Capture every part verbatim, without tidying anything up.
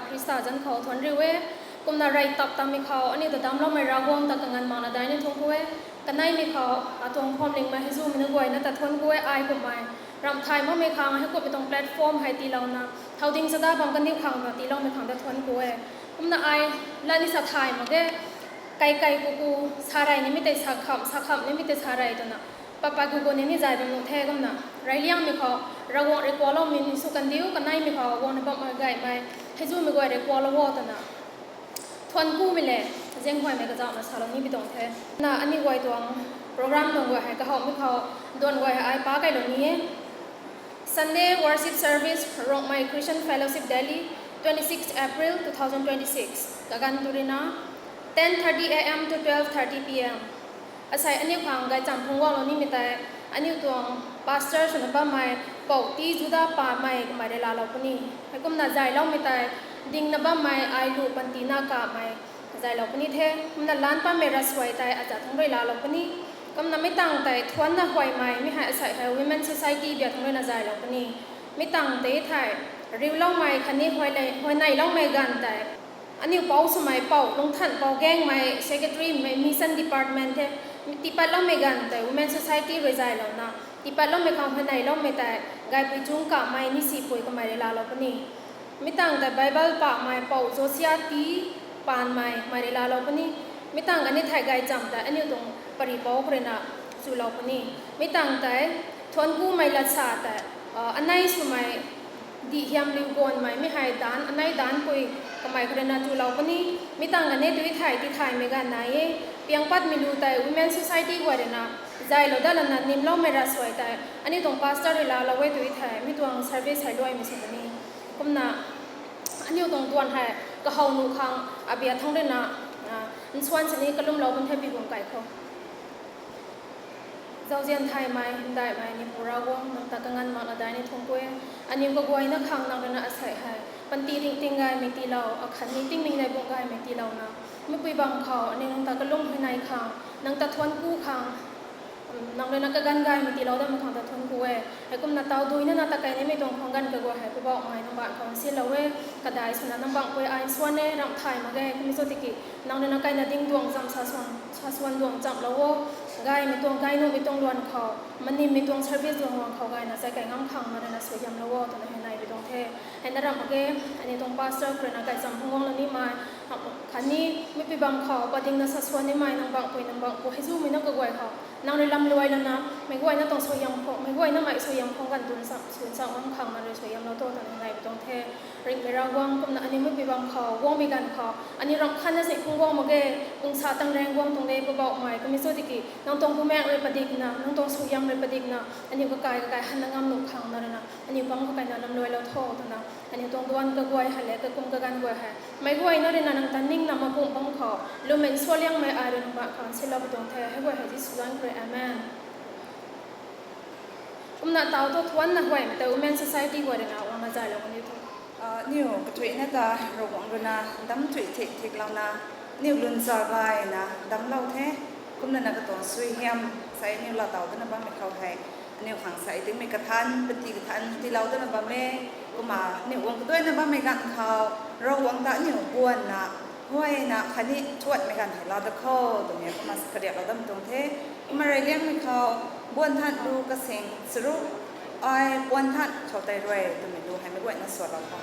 Khrista zanc khou thuanc riu e. Kumna rey tap tammei khou aniu ta damcloumei Ravguangc ta kanganv makna daihna thuanc ku e. Kaneimei khou atuang phuamlingmei hei zumei na guayna ta thuanc ku e, ai kummei ramh thay makmei khang heikumhmei tuang platform hei tiilouna, thow ding chada bam kaniw khang ta tiiloumei khang ta thuanc ku e. Kumna ai latni sa thay mak ge, kai kai ku ku, sa rey nimei tei sa kham, sa kham nimei tei sa rey twna, pat pat ku ku ni ni zay bam nuh the. Kumna reyliangmei khou Ravguangc rui kuakloumei ni sw kandiu, kaneimei khou guangna bammei gaymei hei zumei guay rui kuaklou o twna thuanc kumei le, zaenghuaymei kazauhna salou ni bi tuang the. Na aniu guay tuang program tuang guay hei kahowmei khou duan guay hei ai pa kailou ni e. Sunday worship service, Rongmei Christian Fellowship Delhi, twenty-sixth April two thousand twenty-six. Kaganv tu ruina ten thirty A M to twelve thirty P M. Asei aniu khang gaychamv phungc guanglou nimei tei aniu tuang pastor swna bammei Pou T. Juda Pamei kamei rui laalou puni. Heikumna zayloumei tei dingna bammei Ailu Pantina Kamei zaylou puni the. Kumna lan pammei ravsuai tei aza thangc rui laalou puni. Kumna mi tangv tei thuancna huaymei mi hei asei hei Women Society bia thangc ruina zaylou puni. Mi tangv tei thei riuloumei khatni huaynei, huayneyloumei ganv tei aniu pou swmei Pou Lungthanpou Gangmei, secretary mei mission department the. Tiipatloumei ganv tei Women Society rui zaylouna, tiipatloumei khang huayneyloumei tei Gaipui Chungkamei, Nisipui kamei rui laalou puni. Mi tangv tei Bible pahmei Pou Josia T. Panmei kamei rui laalou puni. Mi tangv khatni thei gaychamv tei aniu tuang pari pou khou ruina chulou puni. Mi tangv tei thuanc kumei latsa tei, anei swmei Dihhiamliu Guanmei mi hei Daanc, anei Daanc Pui kamei khou ruina chulou puni. Mi tangv khatni tu thei tithaymei ganv nai e. Piangpatmei lu tei Women Society guay ruina zaylou dat lana nimloumei ravsuai tei aniu tuang pastor rui laalou e tu thei mi tuang service hei luaimei sw puni. Kumna aniu tuang duan hei kahow nuh khang abia thangc ruina nsuan sini kalumlou bam the pi bum kai khou. Zauzian thaymei, ndaihmei Nipu Ravguangc, nang ta kanganv makna daihna thuanc ku e. Aniu kaguayna khang nang ruina asei hei panty ringting gaymei tiilou, akhatni tingmik nei bung gaymei tiilouna, mipui bam khou aniu nang ta kalum huayney khang, nang ta thuanc ku khang, nang ruina kaganv gaymei tiilou datmei khang ta thuanc ku e. Heikumna taw duina na ta kai nimei tuang khwang ganv kaguay hei Poubauhmei nang baanc khou nsinlou e. Kadai swna nang baanc pui ai nsuan e, ramh thay mak ge, kummei cho tiki nang ruina kaina ding duang zam sa suan, sa suan duang chamlou o. Gaymei tuang, gay nuhmei tuang luan khou, manimmei tuang service duang luan khou gayna zai kai ngam khang nang ruina suaihiamlou o twna huayney bi tuang the. Heina ramh mak ge, aniu tuang pastor khou ruina gaychamv phungc guanglou nimei, khatni mipui bam khou padingna sa suan nimei nang baanc pui nang baanc pu hei zumei na kaguay khou nang rui lamluailouna, meic guayna tuang suaihiam khou, meic guaynamei suaihiam khou ganv tun sa, swn sa ngam khang nang rui suaihiamlou tho twna huayney bi tuang the. Ringhmei Ravguangc, kumna aniu mipui bam khou guangmei ganv khou aniu ramh khatna si phungc guang mak ge, pungsa tang raeng guang tuang de Poubauhmei, kummei cho tiki nang tuang bumaengh rui padikna, nang tuang suaihiam rui padikna aniu kakai kakai hanna ngam nuh khang nang ruina aniu pang khou kaina lamluailou tho twna, aniu tuang duan kaguay hei le kakum kaganv guay hei meic guayna ruina nang ta ningna makumh bam khou lwmmei nsualiangmei ai rui nang baanc khou nsinlou bi tuang the. Hei guay hei Jisu zanc khou rui, amen. Kumna taw thu thuancna huaymei tei Women Society guay ruina guangna zaylou kaniw thu. Aniu kathuicna ta Ravguangc ruina damc thuy thik thiklouna, aniu lwn za gayna damclou the. Kumna na katuang suaihiam sei aniu laa taw dana bammei khou hei aniu khang sei tingmei kathanc, panty kathanc tiilou dana bam e. Kumna aniu guang kaduaina bammei ganv khou Ravguangc ta aniu guanna huayna khatni thuanmei ganv hei laa da kho twmei kumna kariaklou dam tuang the. Kumna reyliangmei khou Buanthan lu kasing charuk, ai Buanthan khou tei rui twmei lu hei meic guayna sualou kho.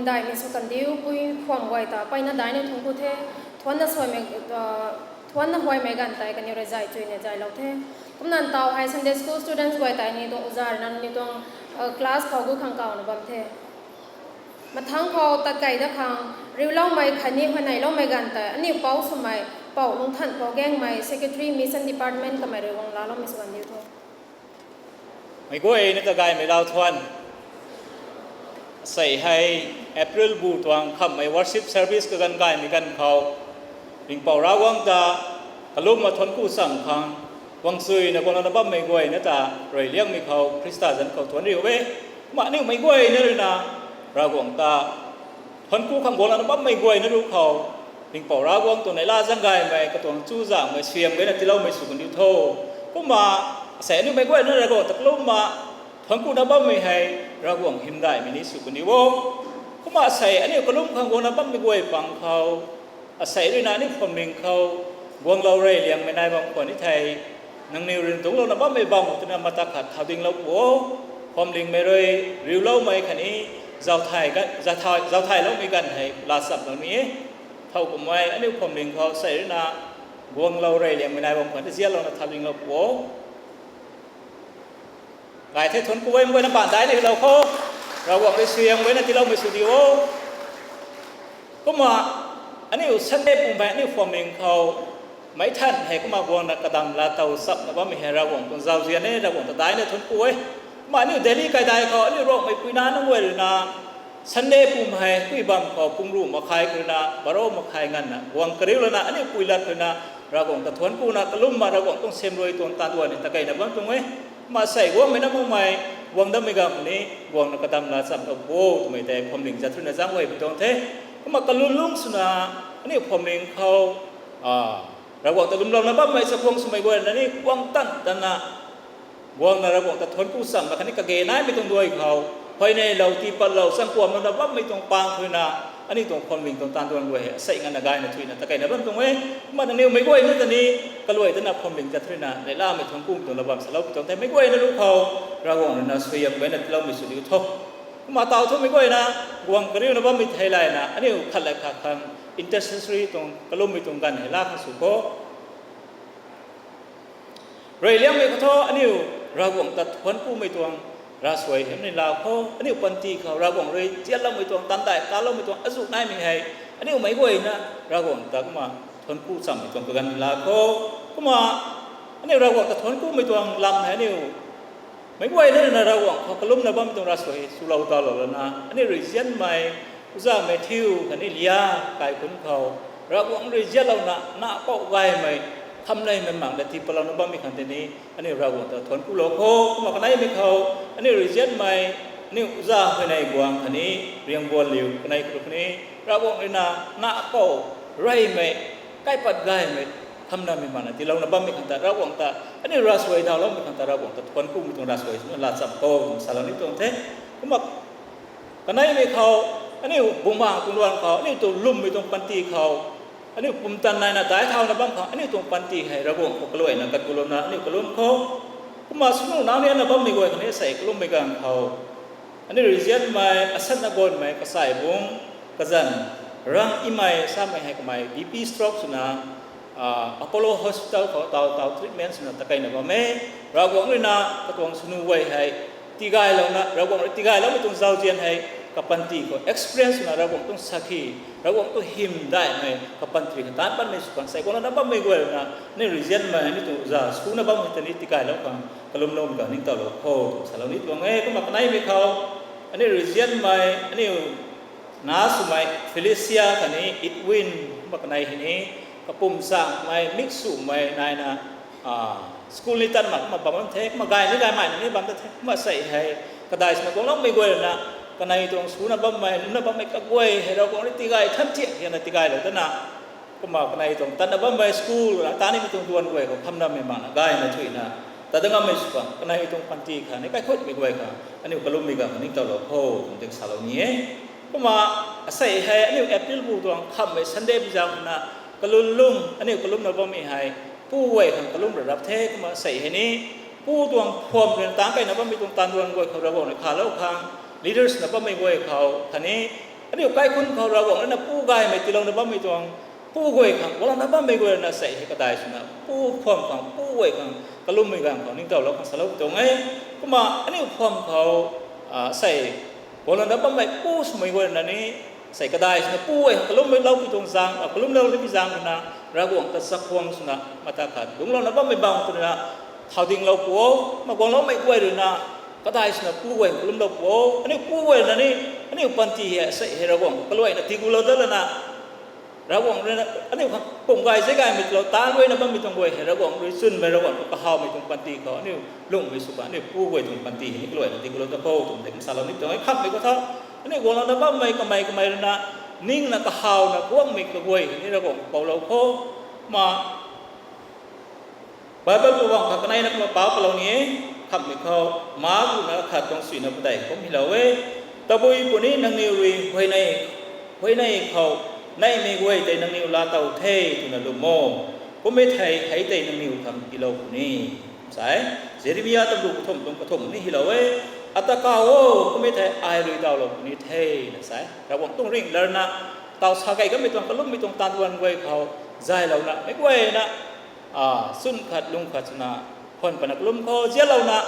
Daihmei sw kandiu pui khwam guay ta mpeyna daihna thuanc ku the. Thuanna suaimei, thuanna huaymei ganv tei kaniw rui zay chuyna zaylou the. Kumna ntaw hei Sunday school students guay tei ni tuang uza rui nang ni tuang class khou gu khang kawna bam the. Mathangc khou tatkei dat khang riuloumei khatni huayneyloumei ganv tei aniu pouc swmei Pou Lungthanhpouc Gaengmei, Secretary Mission Department kamei rui guang laaloumei sw kandiu tho. Meic guayna ta gaymei lau thuan. Asei hei April bu tuang khamhmei worship service kaganv gaymei ganv khou Ringhpouc Ravguangc ta kalumna thuanc ku cham khang guang chuyna guangna bammei guayna ta rui liangmei khou Khrista zanc khou thuanc riu e. Kumna aniu meic guayna ruina Ravguangc ta thuanc ku khang guangna bammei guayna ruc khou Ringhpouc Ravguangc tuang neihla zaeng gaymei katuang chuzaenghmei suaihiam gayna tiiloumei sw kandiu tho. Kumna asei aniu meic guayna Ravguangc ta kalumna thuanc kuna bammei hei Ravguangc hymdaihmei ni sw kandiu o. Kumna asei aniu kalum khang guangna bammei guay pang khou asei ruina aniu phuamling khou guanglou rey liangmei nai bam khwan ni thei, nangniw rui dungclouna bammei bam twna mata khat thau dinglou pu o. Phuamlingmei rui riuloumei khatni zauthai, zauthailoumei ganv hei laa chamlou ni e. Thow kumhmei aniu phuamling khou asei ruina guanglou rey liangmei nai bam khwan ni zianlouna thau dinglou pu o. Gay the, thuanc ku e, meic guayna paan daihna lou khou Ravguangc rui suaihiam gayna tiiloumei sw diu o. Kumna aniu Sunday pumei aniu phuamling khou meic than hei kumna guangna kadam laa tow chapna bammei hei Ravguangc tuang zauzian e, Ravguangc ta daihna thuanc ku e. Kumna aniu Delhi kaidai khou aniu Ruangmei puina nunc guay ruina Sunday pumei hei pui bam khou pung ruh makhai khou ruina baro makhai nganvna guang kariu lana aniu pui lat khou ruina Ravguangc ta thuanc kuna kalumna Ravguangc tuang siamruai tuang taanv duan ni takeina bam tuang e. Kumna asei guangmei na makmei guang dammei ganv ni guangna kadam laa chamlou pu o twmei tei phuamling zat ruina zaenghuay pi tuang the. Kumna kalun lungc swna aniu phuamling khou Ravguangc ta lwmlouna bammei chakhwang swmei guayna ni guang tan tanna guangna Ravguangc ta thuanc ku chamna khatni kage naimei tuang duai khou huayneylou, tiipatlou, changkuamlouna bammei tuang pang khou ruina aniu tuang phuamling tuang taanv duan guay hei asei nganvna gayna thuina takeina bam tuang e. Kumna nangniw meic guayna ta ni kaluai tana phuamling zat ruina neihlamei thuanc kumei tuang laa bam salou pi tuang the. Meic guayna ruc khou Ravguangc ruina suaihiam gayna tiiloumei sw diu tho. Kumna taw thumei guayna guang kariuna bammei thei layna aniu khat lay khat khang intercessory tuang kalummei tuang ganv hei laa khang sw kho. Rui liangmei khou thu aniu Ravguangc ta thuanc kumei tuang ravsuai hei ni laa kho. Aniu panty khou Ravguangc rui zianloumei tuang, taanv dai kaloumei tuang azuh naimei hei aniu meic guayna Ravguangc ta kumna thuanc ku chammei tuang kaganv ni laa kho. Kumna aniu Ravguangc ta thuanc kumei tuang lam hei aniu meic guayna ruina Ravguangc khou kalumna bammei tuang ravsuai swlou talou lana aniu rui zianmei, uzamei thiu khatni lia kaikhunc khou Ravguangc rui zianlouna na pou gaymei, khamneimei mak da tiipatlouna bammei khang tei ni aniu Ravguangc ta thuanc kulou kho. Kumna kaneimei khou aniu rui zianmei, aniu uza huayney guang khatni riangbuan liu kanei khou rui khatni Ravguangc ruina na pou reymei, kaipat gaymei, khamnamei makna tiilouna bammei khang ta Ravguangc ta aniu ravsuai dawloumei khang ta Ravguangc ta thuanc kumei tuang ravsuai swna laa cham kho twna salou ni tuang the. Kumna kaneimei khou aniu bumaeng tuang luan khou aniu tuang lwmmei tuang panty khou aniu pumtan naina daic thauna bam khang aniu tuang panty hei Ravguangc khou kaluaina kat kulouna aniu kalum kho. Kumna swnu nau ni ana bammei guay khatni asei kalummei ganv khou aniu rui zianmei asatna ganmei kasai bung kazanv rang imei samei hei kamei B P stroke swna Apollo Hospital khou taw taw treatment swna takeina bam e. Ravguangc ruina katuang swnu guay hei tigaylouna Ravguangc rui tigayloumei tuang zauzian hei kapanty khou experience swna Ravguangc tuang sakhi, Ravguangc tuang hymdaihmei kapanty khou taanc patmei sw khang sei guangna bammei guay ruina aniu rui zianmei aniu tuang uza swna bammei ta ni tigaylou khang kalumloumei ganv ningtowlou kho twna salou ni tuang e. Kumna kaneimei khou aniu rui zianmei aniu na swmei Felicia khatni Edwin, kumna kanei hei ni kapumchangmei mik swmei naina school ni tan mak kumna bam bam the, kumna gay ni gaymei ni bam ta the. Kumna sei hei kadai swna guangloumei guay ruina kanei tuang swna bammei, lwmna bammei kaguay hei Ravguangc rui tigay than thiak thiakna tigaylou tana kumna kanei tuang tatna bammei school ruina tanimei tuang duan guay khou khamnamei makna gayna thuina tat dat ngammei sw khang kanei tuang panty khatni kaikhutmei guay khang aniu kalummei ganv ningtowlou kho twna ding salou ni e. Kumna asei hei aniu April bu tuang khamhmei Sunday bizang ruina kalun lung aniu kalumna bammei hei pu guay khang kalum rap rap the. Kumna asei hei ni pu tuang phuam ruina tangc keina bammei tuang taanv duan guay khou Ravguangc rui khalou khang leaders na bammei guay khou khatni Aniu kaikhunc khou Ravguangc rui na pu gaymei tiilouna bammei tuang, pu guay khang guanglouna bammei guay rui na sei hei kadai swna pu khwan khang, pu guay khang kalummei ganv khou ningtowlou khang salou tuang e. Kumna aniu khwan khou sei guanglouna bammei pu swmei guay rui na ni sei kadai swna pu guay khang kalummei lou pi tuang zaeng, kalumlou ni pi zaeng rui na Ravguangc ta chakhwang swna mata khat dungclouna bammei bam twna thau dinglou pu o. Kumna guangloumei guay rui na kadai swna pu guay khang kalumlou pu o. Aniu pu guay rui na ni aniu panty hei sei hei Ravguangc kaluaina tiigulou dat lana Ravguangc rui na aniu khang pum gay zei gaymei tiilou taanc ruina bammei tuang guay hei Ravguangc rui chwnmei, Ravguangc rui kahawmei tuang panty khou aniu lungmei sw kan aniu pu guay tuang panty hei ni kaluaina tiigulou dat khou twmei kumsalou ni tuang e. Khamhmei khou tho aniu guanglouna bammei kamei kamei rui na ningna kahawna guangmei kaguay hei ni Ravguangc poulou khou. Kumna Bible khou bam khat kaneina kumna pau palou ni e. Khamhmei khou Mark ruhna khat tuang suina padeih kum hylou e. Tabui puni nangniw rui huayney, huayney khou neihmei guay tei nangniw laa tow the twna lwm o. Kum e thei hei tei nangniw khang tiilou puni, sa e. Jeremia tamruh kathumh tuang kathumh ni hylou e. Ata kaw o, kum e thei ai rui dawlou puni the, na sa e. Ravguangc tuang ringh lat rui na taw sa kei kanmei tuang kalummei tuang taanv guan guay khou zaylouna meic guayna chwn khat lung khat swna khwan pana kalum khou zianlouna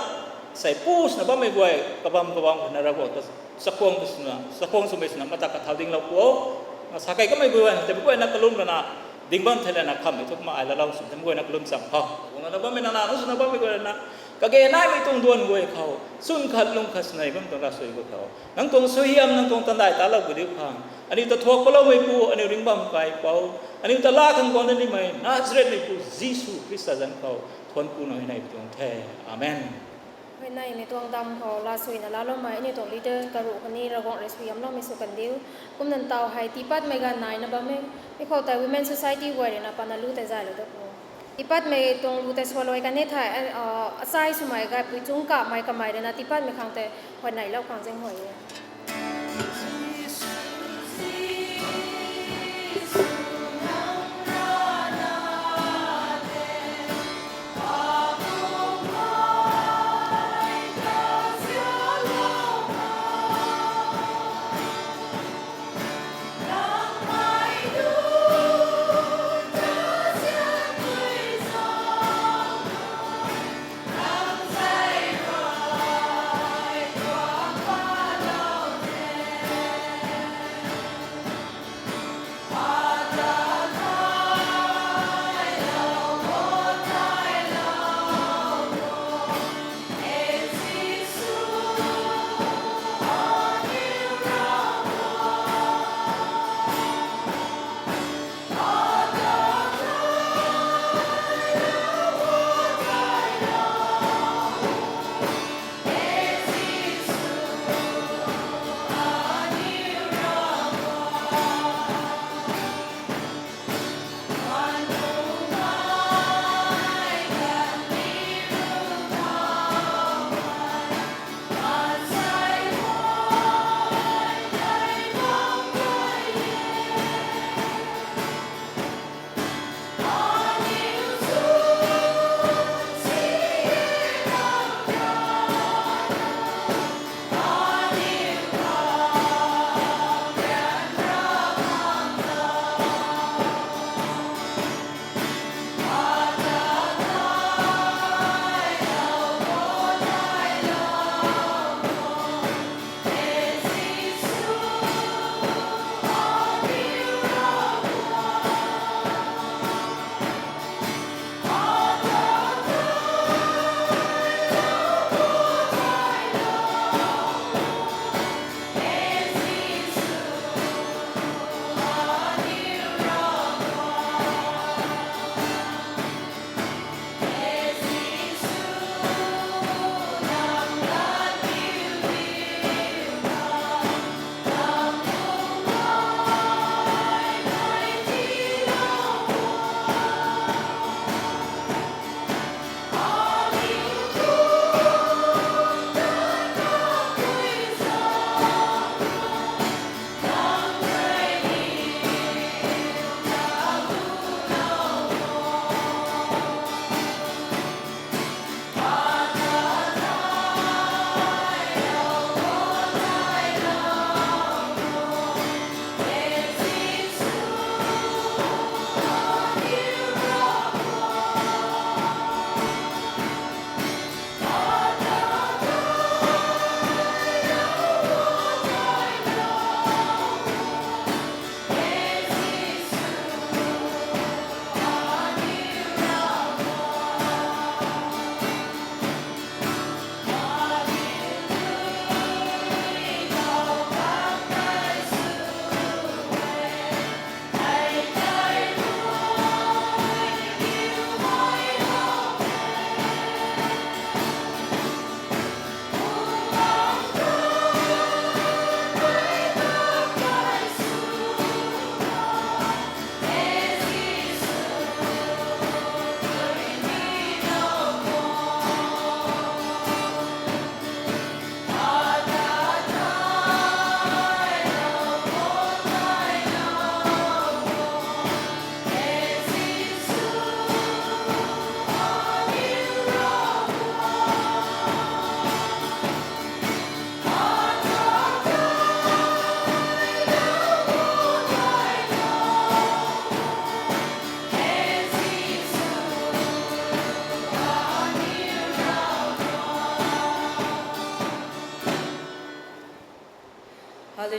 sei pu swna bammei guay kabam kabam khou na Ravguangc ta chakhwang swmei swna mata khat thau dinglou pu o. Sa kei kanmei guay tei meic guayna kalum lana ding bam thei lana khamhmei thu kumna ai laalou sw tei meic guayna kalum cham khou guanglouna bammei nana nu swna bammei guay rui na kage naimei tuang duan guay khou chwn khat lung khat swna bam tuang ravsuai guay khou nang tuang suaihiam, nang tuang tandai talou guay diu khang aniu ta thuak paloumeipu, aniu ringc bam kaipouc, aniu ta laa khang guang dat nimei Nazaretmeipu Jisu Khrista zanc khou thuanc ku nai nai tuang the. Amen. Huayneymei tuang dam khou laasuina laaloumei aniu tuang leader karuh khatni Ravguangc rui suaihiamloumei sw kan diu. Kumna taw hei tiipatmei ganv naina bam e. Mi khou tei Women Society guay rui na pana lu tei zaylou dat pu. Tiipatmei tuang lu tei swluai kan e thei, achai swmei gaipui chungc kamei kamei rui na tiipatmei khang tei huayneylou khang zinghuay e.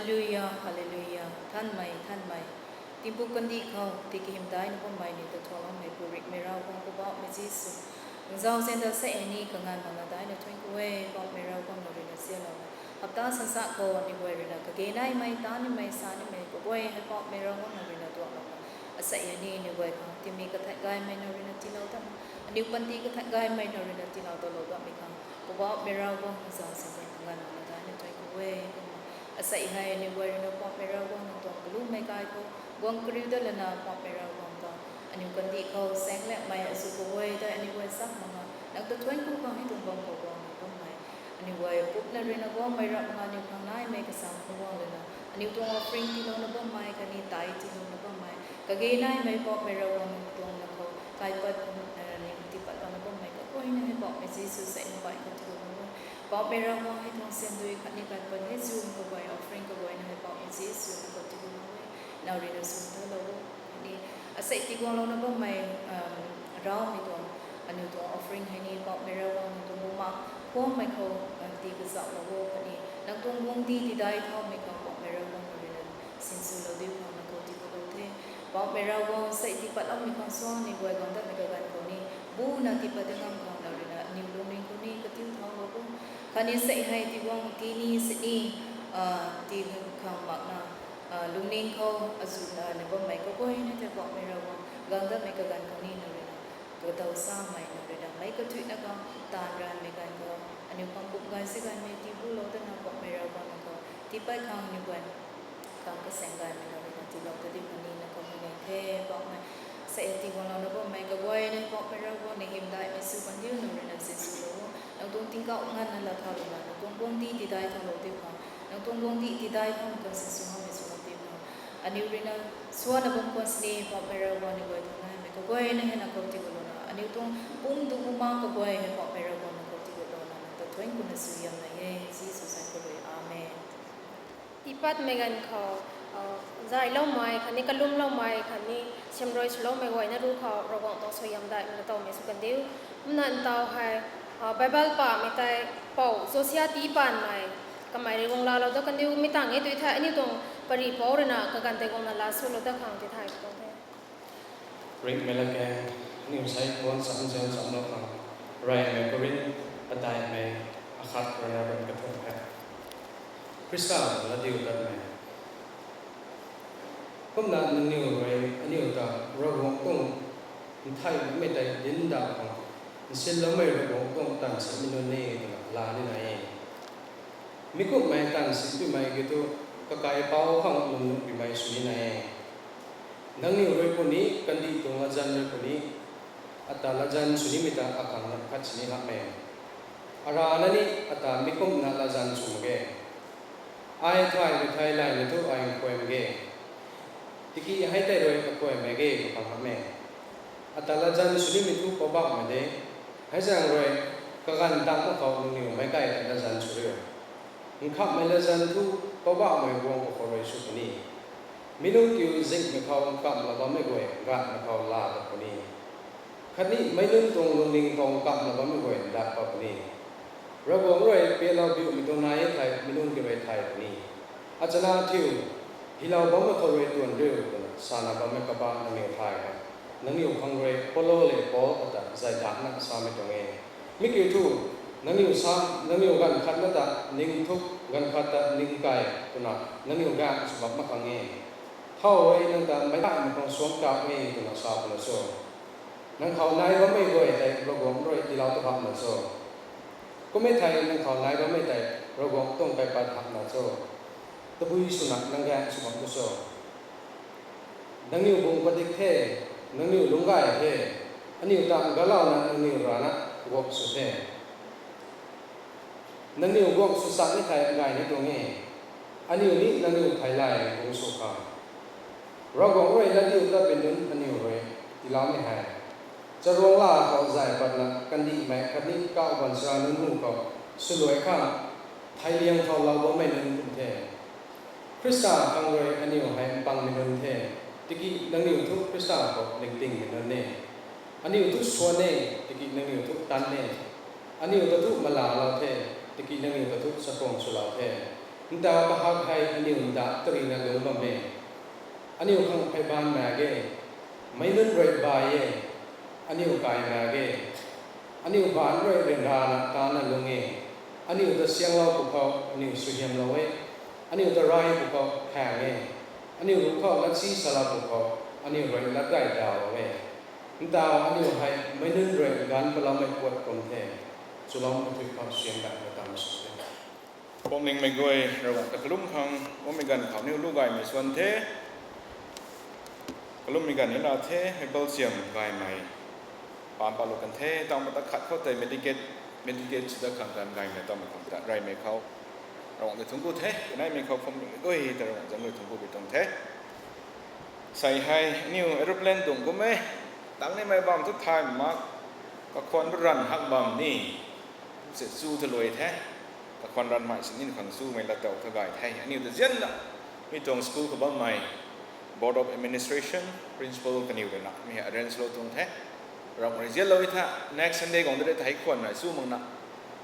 Hallelujah, Hallelujah. Thanmei, thanmei. Tingpuk kandih khou tiki hymdaihna bammei ni ta thuanloumei Pu Rikmei Ravguangc, Poubauhmei Jisu. Nzau zen da sa e ni kanganv makna daihna thuanc ku e, Poubauhmei Ravguangc nang rui na sialou. Hapta sansa khou aniu guay rui na kage naimei, ta nimei, sa nimei, kaguay hei Poubauhmei Ravguangc nang rui na duaklouna. Asei e ni aniu guay khang timei kathat gaymei nang rui na tiilou ta. Aniu panty kathat gaymei nang rui na tiilou talou datmei khang. Poubauhmei Ravguangc nzau zen da kanganv makna daihna thuanc ku e, kumna. Asei hei aniu guay rui na Poubauhmei Ravguangc nang tuang kalumei kai khou guang kariu dat lana Poubauhmei Ravguangc ta aniu kandih khou saenglaekmei azu kaguay tei aniu guay sak makna nang ta thuanc ku khang hei tuang bam khou guang na bammei. Aniu guay pupna rui na guangmei rap makna aniu khang naimei kasam khou guang lana aniu tuang offering tiilouna bammei, khatni tithe tiilouna bammei. Kage naimei Poubauhmei Ravguangc nang tuang na khou kaipat kumna aniu tiipatlouna bammei kaguayna hei Poubauhmei Jisu sa e na baih khou tiilou bam e. Poubauhmei Ravguangc hei tuang siandui khatni kaipat hei zu kaguay offering kaguayna hei Poubauhmei Jisu na khou tiilou bam e. Nang rui na swn talou o. Khatni asei tiguanglouna bammei, um, raumei tuang, aniu tuang offering hei ni Poubauhmei Ravguangc nang tuang bumaengh khuangmei khou, um, tii kazauhlou o. Khatni nang tuang guangcdic tiidai thaumei khou Poubauhmei Ravguangc nang rui na sinswlou diu khang na khou tiiloulou the. Poubauhmei Ravguangc sei tiipatloumei khang suang aniu guay guang datmei kaganv khou ni buna tiipat dat ngam khang nang rui na aniu lungning khou ni katiu thaulou o. Khatni sei hei tiguang ti ni sini, ah, tii khang makna, ah, lungning khou azu na ni bammei kaguayna tei Poubauhmei Ravguangc guang datmei kaganv khou ni nang rui na kadaw samei nang rui na meic kathuicna khang taanv ranvmei ganv khou aniu khang pumc gay si gaymei tii bulou tana Poubauhmei Ravguangc nang khou tiipat khang aniu guay khang kasaeng gaymei nang rui na tiilou ta di puni na khou ni nai the Poubauhmei. Sei tiguanglouna bammei kaguayna Poubauhmei Ravguangc ni hymdaihmei sw pan diu nang rui na sinswlou o. Nang tuang tingkauh nganvna lat thau lana nang tuang guangcdic tiidai thaulou diu khang, nang tuang guangcdic tiidai thaumei khang sinsw ngammei swlou diu khang. Aniu rui na swanna bam khwan sini Poubauhmei Ravguangc aniu guay tuang naimei kaguayna hei na khou tiilou lana aniu tuang pumc tu bumaengh kaguay hei Poubauhmei Ravguangc na khou tiilou lana nang ta thuanc kuna sw yamnai e, Jisu zanc khou rui. Amen. Tiipatmei ganv khou, ah, zayloumei khatni kalumloumei khatni siamruai swloumei guayna ruc khou Ravguangc tuang suaihiam daihmei na tawmei sw kan diu. Kumna ntau hei, ah, Bible pamei tei pou Josia tii panmei kamei rui guang laalou dat kan diu mi tang e tui thei aniu tuang pari pou rui na kaganv tei guangna laa swlou dat khang tui thei tuang the. Ringmei latkaeng, aniu sei tuang chamzian chamlou khang, Reymei Korinth, adaihmei, akhat rui na ruhna kathumh the. Khrista tuang latdiutatmei. Kumna nangniw rui aniu ta Ravguangc tuang ntheiloumei tei dinc da khang, nsinloumei Ravguangc tuang taanv simei nunc e twna laa nina e. Mi kumhmei taanv simpimei kiu thu, kakaipouc khang lungnuhpimei sw nina e. Nangniw rui puni, kandih tuang latzan rui puni, ata latzan sw nimei ta akhang na khat sini hamh e. Arana ni ata mi kumna latzan sw mak ge. Ai thaymei thei laymei thu ai nkhuay mak ge. Tiki hei tei rui akhuaymei ge, kakhang hamh e. Ata latzan sw nimei thu Poubauhmei de. Hei zaeng rui, kaganv tang mak khou nangniw meic kai ta latzan sw riu. Nkhamhmei latzan thu Poubauhmei guang khou rui sw puni. Mi nunc kiu zinghmei khou nkamhna bammei guay gaanhmei khou laa ta puni. Khatni meic nunc tuang lungning khou nkamhna bammei guay dat pat puni. Ravguangc rui pialou biumei tuang nai e thei mi nunc kiu rui thay puni. Achana thiu, hylou bammei khou rui tuan riu twna sana bammei kabah nangniw thay e. Nangniw khang rui Paul le Paul ata zay dakna samei tuang e. Mi kiu thu, nangniw sa, nangniw ganv khatna ta ning thuk, ganv khat ta ning kai twna nangniw gaeng sw bam mak khang e. Thow rui nang ta meic kaymei khang suangc kap e twna sa puna cho? Nang khou nai bammei guay tei Ravguangc rui tiilou ta hamhna cho? Kum e thei nang khou nai bammei tei Ravguangc tuang kaipat hamhna cho? Tabui swna nang gaeng sw bam tu cho? Nangniw bung padik the, nangniw lungc gay the, aniu ta galouna nangniw rana guang sw the. Nangniw guang sw chak ni thei gay ni tuang e, aniu ni nangniw theilay guang sw khang. Ravguangc rui latdiutatpui nunc aniw rui tiiloumei hei, charuang la khou zay patna kandihmei khatni kauh baanchara nunc mu khou swluai khang theiliang khou lou bammei nunc kum the. Khrista khang rui aniw hei mpangmei nunc the, tiki nangniw thu Khrista khou ningtingmei nunc e. Aniw thu swan e, tiki nangniw thu tanc e. Aniw ta thu malalou the, tiki nangniw ta thu chakhwang swlou the. Ntaw kahak hei aniu ndak tarina lung bam e. Aniu khang phey baanv mak ge, meic nunc rui bai e, aniu kai mak ge. Aniu baanc rui ryanrana tana lung e. Aniu ta sianglou pwkhou aniu suaihiamlou e. Aniu ta rai pwkhou khang e. Aniu ruc khou latsi salou pwkhou aniu rui latgay daw e. Ntaw aniu hei meic nunc rui ganv paloumei puat kum the. Chulou kathui khou siam dat na tam sw the. Pumningmei guay, Ravguangc ta kalum khang bammei ganv khou aniu lu gaymei swan the. Kalummei ganv ni na the, mei balsiam gaymei paan palou kan the, tang mata khat khou tei meditate, meditate sw dat khang ganv gaymei tawmei khang ta reymei khou Ravguangc ta thuanc ku the, kaneimei khou pumningmei guay ta Ravguangc zanc rui thuanc ku bi tuang the. Sei hei aniu aeroplane tuang kum e, tang nimei bam thu thay mak, kakhwan ranv hak bam ni, se chu ta luai the, kakhwan ranvmei sini khang chumei lat tow ta gay the. Aniu ta zianna mi tuang school khou bammei Board of Administration, Principal kaniw rui na mi hei arrange lou tuang the. Ram rui zianlou e tha, next Sunday guang de re thei khwan na chu makna,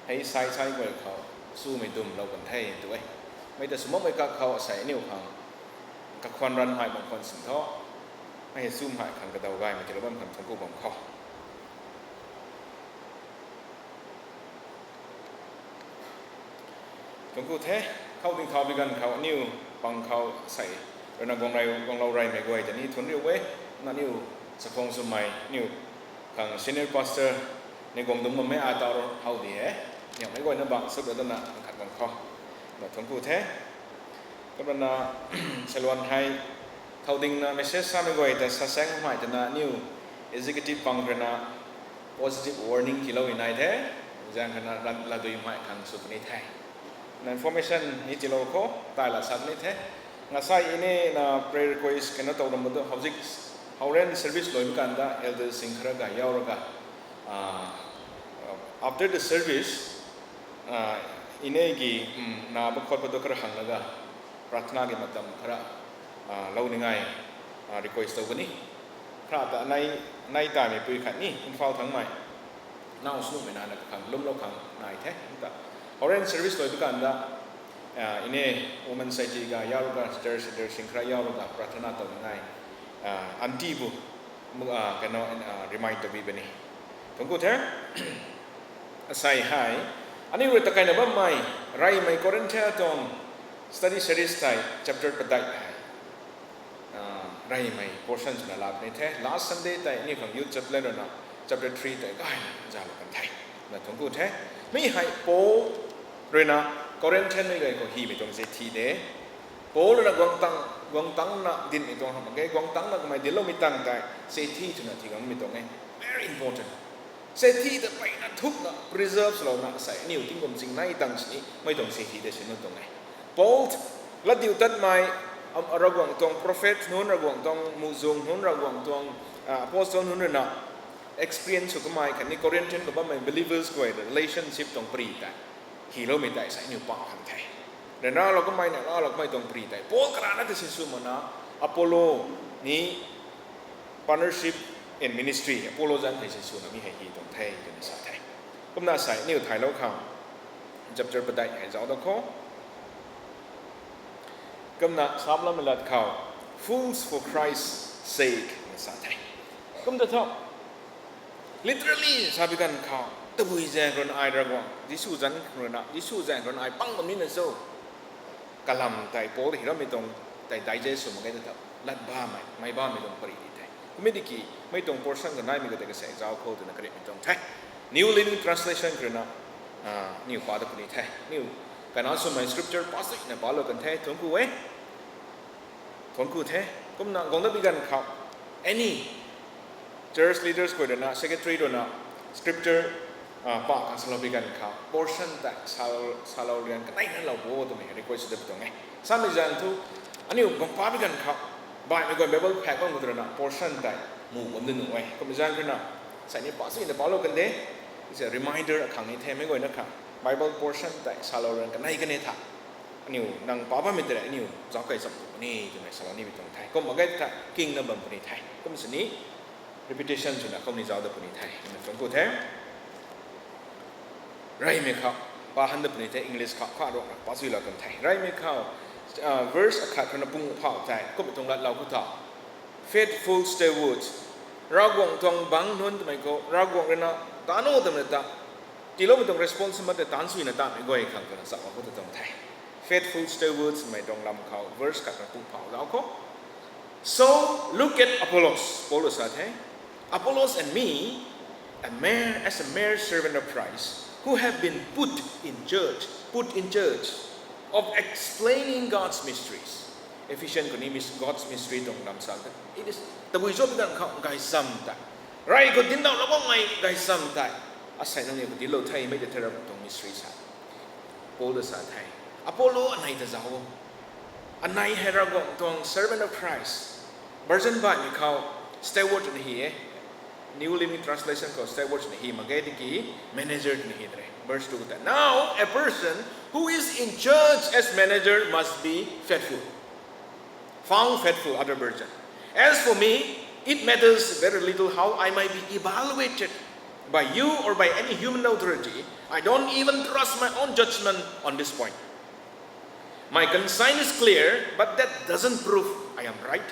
hei sai sai guay khou chumei dum lou kan the tu e. Mei ta sw makmei kak khou asei aniu khang kakhwan ranvmei bam khwan sin tho, mei hei chumei khang kadaw gaymei tilou bam khang thuanc ku bam khou thuanc ku the. Khou ding thau bi ganv khou aniu pang khou sei rui na guanglou reymei guay ta ni thuanc riu e. Na aniu chakhwang swmei aniu khang senior pastor ni guang dungc bammei a tau how di e. Niamhmei guayna bang sw ta na khat bam khou na thuanc ku the. Kumna na, selwan hei thau dingna message samei guay ta sasaeng hei ta na aniu executive pang rui na positive warning tiilou nai the. Zaeng khana lat, latduimei khang sw puni the. Na information ni tiilou khou tei la sa puni the. Ngasai ine na prayer request kena tow ram tu houzik, houren service luimei kanda elder sing khara ga yau ra ga, after the service, ine ki, na ba khot pa tu khara hang laga prarthana ki matam khara lou ni ngai request tow puni. Khara ta anei, anei taimei pui khat ni Imphal thangmei nau sw nuhmei nana kakhang lumlou khang nai the. Ta houren service luipu kanda ine women society ga yau ra ga, church leader sing khara yau ra ga prarthana tow ni ngai aunty bu kano remind tow bi puni. Thuanc ku the. Asei hei aniu rui takaina bammei reymei Corinthian tuang study series tei chapter padeih hei reymei portion swna laa puni the. Last Sunday tei aniu khang youth chaplain rui na chapter three tei gayna zalou kan the. Na thuanc ku the. Mi hei Paul rui na Corinthian mei guay khou hymei tuang se thi de. Paul rui na guangtang, guangtangna dinmei tuang hamh mak ge, guangtangna kamei dinloumei tang tei se thi twna thi guangmei tuang e. Very important. Se thi ta peyna thukna preserve swlouna sei aniu tingkum chingnei tang sini mei tuang se thi de sini tuang e. Paul, latdiutatmei, Ravguangc tuang prophet nunc, Ravguangc tuang muhzwng nunc, Ravguangc tuang apostle nunc rui na experience sw kamei khatni Corinthian khou bammei believers guay relationship tuang pari tei hyloumei tei sei aniu pa khang the. Ryanralou kamei, nalou kamei tuang pari tei Paul karana tei sinsw makna Apollo ni partnership in ministry, Apollo zanc hei sinswna mi hei hy tuang the twna sa the. Kumna sei aniu thaylou khang chapter padeih hei zauc da khou. Kumna samlammei lat khou, fools for Christ's sake na sa the. Kumta thu literally sa bi ganv khou, tabui zaeng rui na ai Ravguangc Jisu zanc rui na, Jisu zaeng rui na ai pang bam nina cho, kalam tei Paul hyloumei tuang tei digest sw mak ge ta tho, lat bamei, mei bamei tuang pari di the. Kummei tiki mei tuang portion ta naimei khou tei kasei zauc khou twna karimei tuang the. New Living Translation khou rui na aniu pa da puni the. Aniu kanac swmei scripture passage na palou kan the. Thuanc ku e. Thuanc ku the. Kumna guang da bi ganv khou, any church leaders guay rui na, secretary rui na scripture pa khang salou bi ganv khou portion tei salou, salou lian kanei na lou bo twmei request da bi tuang e. Samei zaeng thu aniu guang pa bi ganv khou baihmei guay Bible phak bam khou rui na portion tei mu bam da nuh e. Kummei zaeng rui na sei ni pa sini palou kan de. It's a reminder akhang ni the mei guayna kha Bible portion tei salou lian kanei kan e tha. Aniu nang pa bammei tei aniu zauc kei cham tu puni twmei salou nimei tuang the. Kum mak ge ta kingna bam puni the. Kum sini repetition swna kum ni zauc da puni the. Kumna thuanc ku the. Reymei khou, Pa han da puni the English khou kha ruang na pa zui la kan the. Rai mi khou, uh, verse akhat khou na pung phau the. Kum tuang lat lau khou tha. Faithful stewards. Ravguangc tuang bang nunc twmei khou, Ravguangc rui na, tanu twmei ta. Tiilou mi tuang responsibility tan sui na ta mi guay khang kana sa wa khou ta tuang the. Faithful stewards mei tuang lam khou, verse khat na pung phau lau khou. So, look at Apollos, Paul sa the. Apollos and me, a mere, as a mere servant of Christ, who have been put in charge, put in charge of explaining God's mysteries. Ephesian khou ni mis-, God's mystery tuang lam sa the. It is, tabui cho pi ganv khou gay sam ta. Rai khou dinc dau la bam mei gay sam ta. Asei nang ni khou dinclou the mei ta thera tuang mystery sa. Paul ta sa the. Apollo anei ta zau. Anei hei Ravguangc tuang servant of Christ. Version baihmei khou steward na hi e. New Living Translation khou steward na hi mak ge tiki manager na hi de. Verse two ta. Now, a person who is in charge as manager must be faithful. Found faithful, other version. As for me, it matters very little how I might be evaluated by you or by any human authority. I don't even trust my own judgment on this point. My conscience is clear, but that doesn't prove I am right.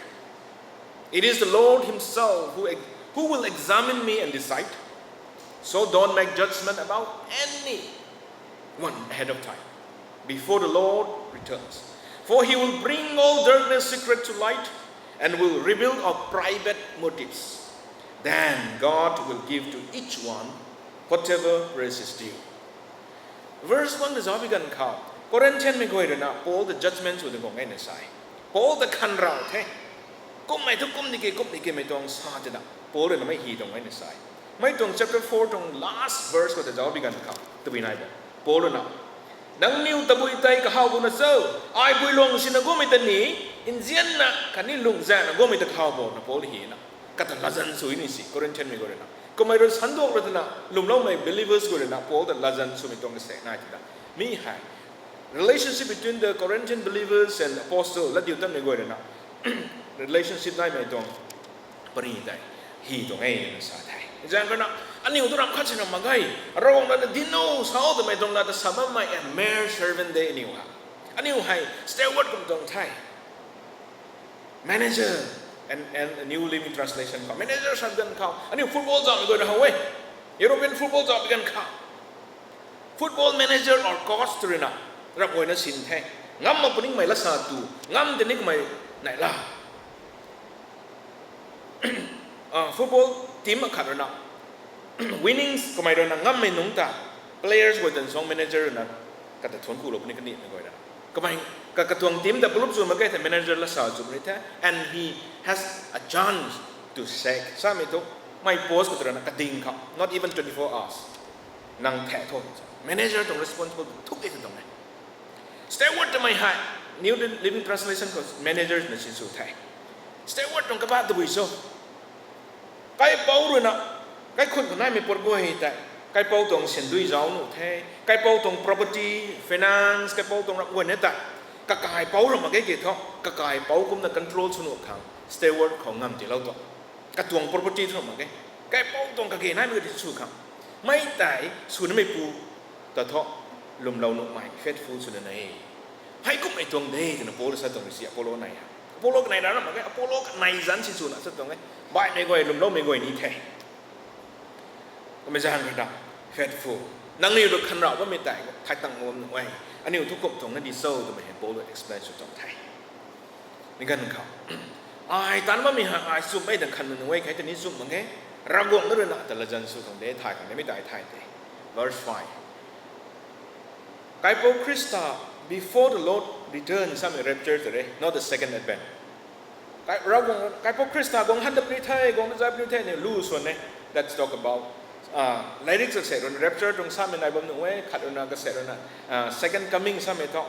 It is the Lord himself who, who will examine me and decide. So don't make judgment about any one ahead of time, before the Lord returns. For he will bring all darkness secret to light and will reveal our private motives. Then God will give to each one whatever is his due. Verse one ta zauc bi ganv khou, Corinthian mei guay rui na Paul ta judgment sw ta guang e na sa e. Paul ta khan rau the. Kummei thu kum di ke, kum di ke mei tuang sa tina Paul rui na mei hi tuang e na sa e. Mei tuang chapter four tuang last verse khou ta zauc bi ganv khou tabui nai ta. Paul rui na, nangniw tabui tei kahaw bo na cho, ai bui luang sina gummei ta ni, nzianna khatni lungzaengna gummei ta kahaw bo na Paul hi na. Kata latzan sw ni si, Corinthian mei guay rui na. Kummei rui sanduak rui twna, lwmloumei believers guay rui na, Paul ta latzan swmei tuang kasek nai tina. Mi hei, relationship between the Corinthian believers and apostle, latdiutatmei guay rui na. Relationship naimei tuang pari tei hi tuang e na sa the. Zang kana, aniu tu ram khat sina mak ge, Ravguangc rui na dinc o, sa o twmei tuang la ta sa bammei a mere servant de aniu ha. Aniu hei steward kum tuang the. Manager, and, and a New Living Translation khou. Manager sa ganv khou. Aniu football zauh guayna how e. European football zauh ganv khou. Football manager or coach tu rui na. Rap guayna sin the. Ngam mak puningmei la sa tu. Ngam tini kamei nai la. Ah, football team akhat rui na. Winnings kamei rui na ngammei nungc ta. Players guay tan song manager rui na. Kata thuanc kulou puni kani na guay na. Kamei, ka, katuang team ta palup zu mak ge the manager la sa zu puni the. And he has a chance to sack. Samei tu, mei post khou tu rui na kading khou. Not even twenty-four hours. Nang the tho. Manager tuang responsible thuk e tuang e. Steward twmei hei, New Living Translation khou manager na sin sw the. Steward tuang kaba tabui cho. Kaipouc rui na, kaikhun khou naimei put guay tei, kaipouc tuang sindui zauc nuh the, kaipouc tuang property, finance, kaipouc tuang ram guay na tei, kakaipouc ram mak ge ke thu, kakaipouc kumna control sw nuh khang, steward khou ngam tiilou tuang. Katuang property thu ram mak ge. Kaipouc tuang kage naimei ka ti sw khang. Mei tei, sw namei pu, ta thu, lwmlou nuhmei, faithful swna nai. Hei kummei tuang de, twna Paul sa tuang si Apollo nai ha. Apollo kanei ra ram mak ge, Apollo kanei zanc si swna sa tuang e. Baihmei guay, lwmloumei guay ni the. Kamei zang kha ta, faithful. Nangniw rui khan rau bammei tei, thai tang bam nuh e. Aniu thu kum tuang na di cho, twmei hei Paul rui explain sw tuang the. Mi ganv khou. Ai tan bammei ha, ai chumhmei ta khan nuh e, kei ta ni chumh mak ge. Ravguangc na rui na ta latzan sw khang de, thay khang de, mi tei thay de. Verse five. Kaipouc Khrista, before the Lord return, samei rapture ta re, not the second advent. Kai, Ravguangc, Kaipouc Khrista guang han ta puni the, guang na zai puni the, ni lu swan e. Let's talk about, ah, lyrics of se, run rapture tuang samei nai bam nuh e, khat rui na, kase rui na, ah, second coming samei thu.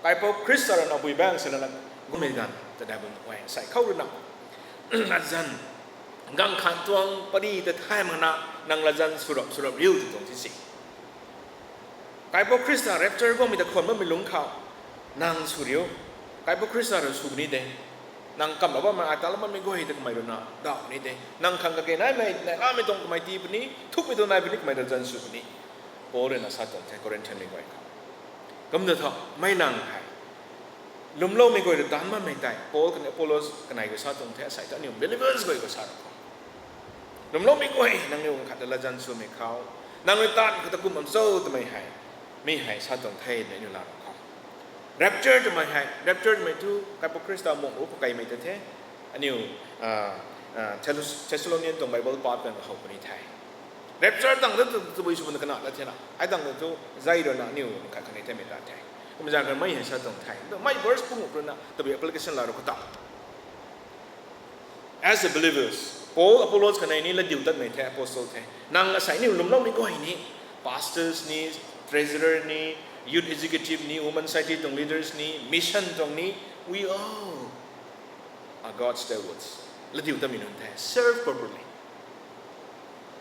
Kaipouc Khrista rui na bui bang se na, gummei ganv, ta dai bam nuh e, sai khou rui na. Azan, gang khan tuang, pari ta thay mak na, nang latzan swrap, swrap riu tu tuang si si. Kaipouc Khrista rapture guangmei ta khwan bammei lungc khou, nang sw riu. Kaipouc Khrista rui sw puni de. Nang kamlou bammei, ai talou bammei guay ta kamei rui na, dau puni de. Nang khang kage naimei, nai lamei tuang kamei tii puni, thukmei tuang nai puni kamei ta zan sw puni. Paul rui na sa tuang the Corinthianmei guay khou. Kumna thu, meic lang hei lwmloumei guay rui taanc bammei tei Paul khatni Apollos kanei khou sa tuang the, asei thu aniu believers guay khou sa ra khou. Lwmloumei guay, nangniw khat ta latzan swmei khou, nang rui taanv khou ta kum bam cho twmei hei, mi hei sa tuang the twmei aniu laa ra khou. Rapture twmei hei, rapture twmei thu Kaipu Khrista mung ru khou kaimei ta the, aniu Thessalonian tuang Bible paap kan how puni the. Rapture tang ta tabui sw bam kana ta thena, ai tang ta thu zay rui na aniu khat khatni themei ta the. Kumna zaeng khou mei hei sa tuang the. Mei verse pung rui na tabui application laa ra khou ta As a believers, Paul, Apollos kanei ni latdiutatmei the, apostle the. Nang asei niw lwmloumei guay ni, pastors ni, treasurer ni, youth executive ni, women society tuang leaders ni, mission tuang ni, we all are God's stewards. Latdiutatmei nunc the, serve properly.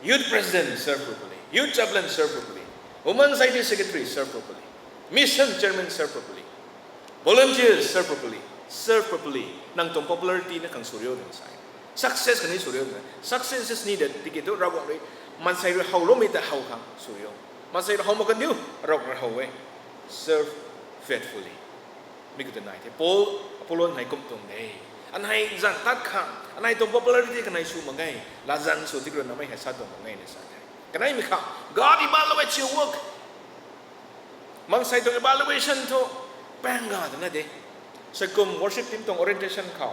Youth president, serve properly. Youth chaplain, serve properly. Women society secretary, serve properly. Mission chairman, serve properly. Volunteers, serve properly. Serve properly. Nang tuang popularity na khang sw rio twna sa e. Success khatni sw rio twna. Success is needed. Tiki thu Ravguangc rui maansei rui howloumei ta how khang sw rio. Maansei rui how mak kan diu, Ravguangc rui how e. Serve faithfully. Mi khou ta nai the. Paul, Apollos hei kum tuang de. Anei zanc tat khang, anei tuang popularity kanei sw mak ge. Latzan sw tiki rui na mei hei sa tuang mak ge na sa the. Kaneimei khou, God evaluates your work. Maansei tuang evaluation thu paeng ga twna de. Seikum worship team tuang orientation khou,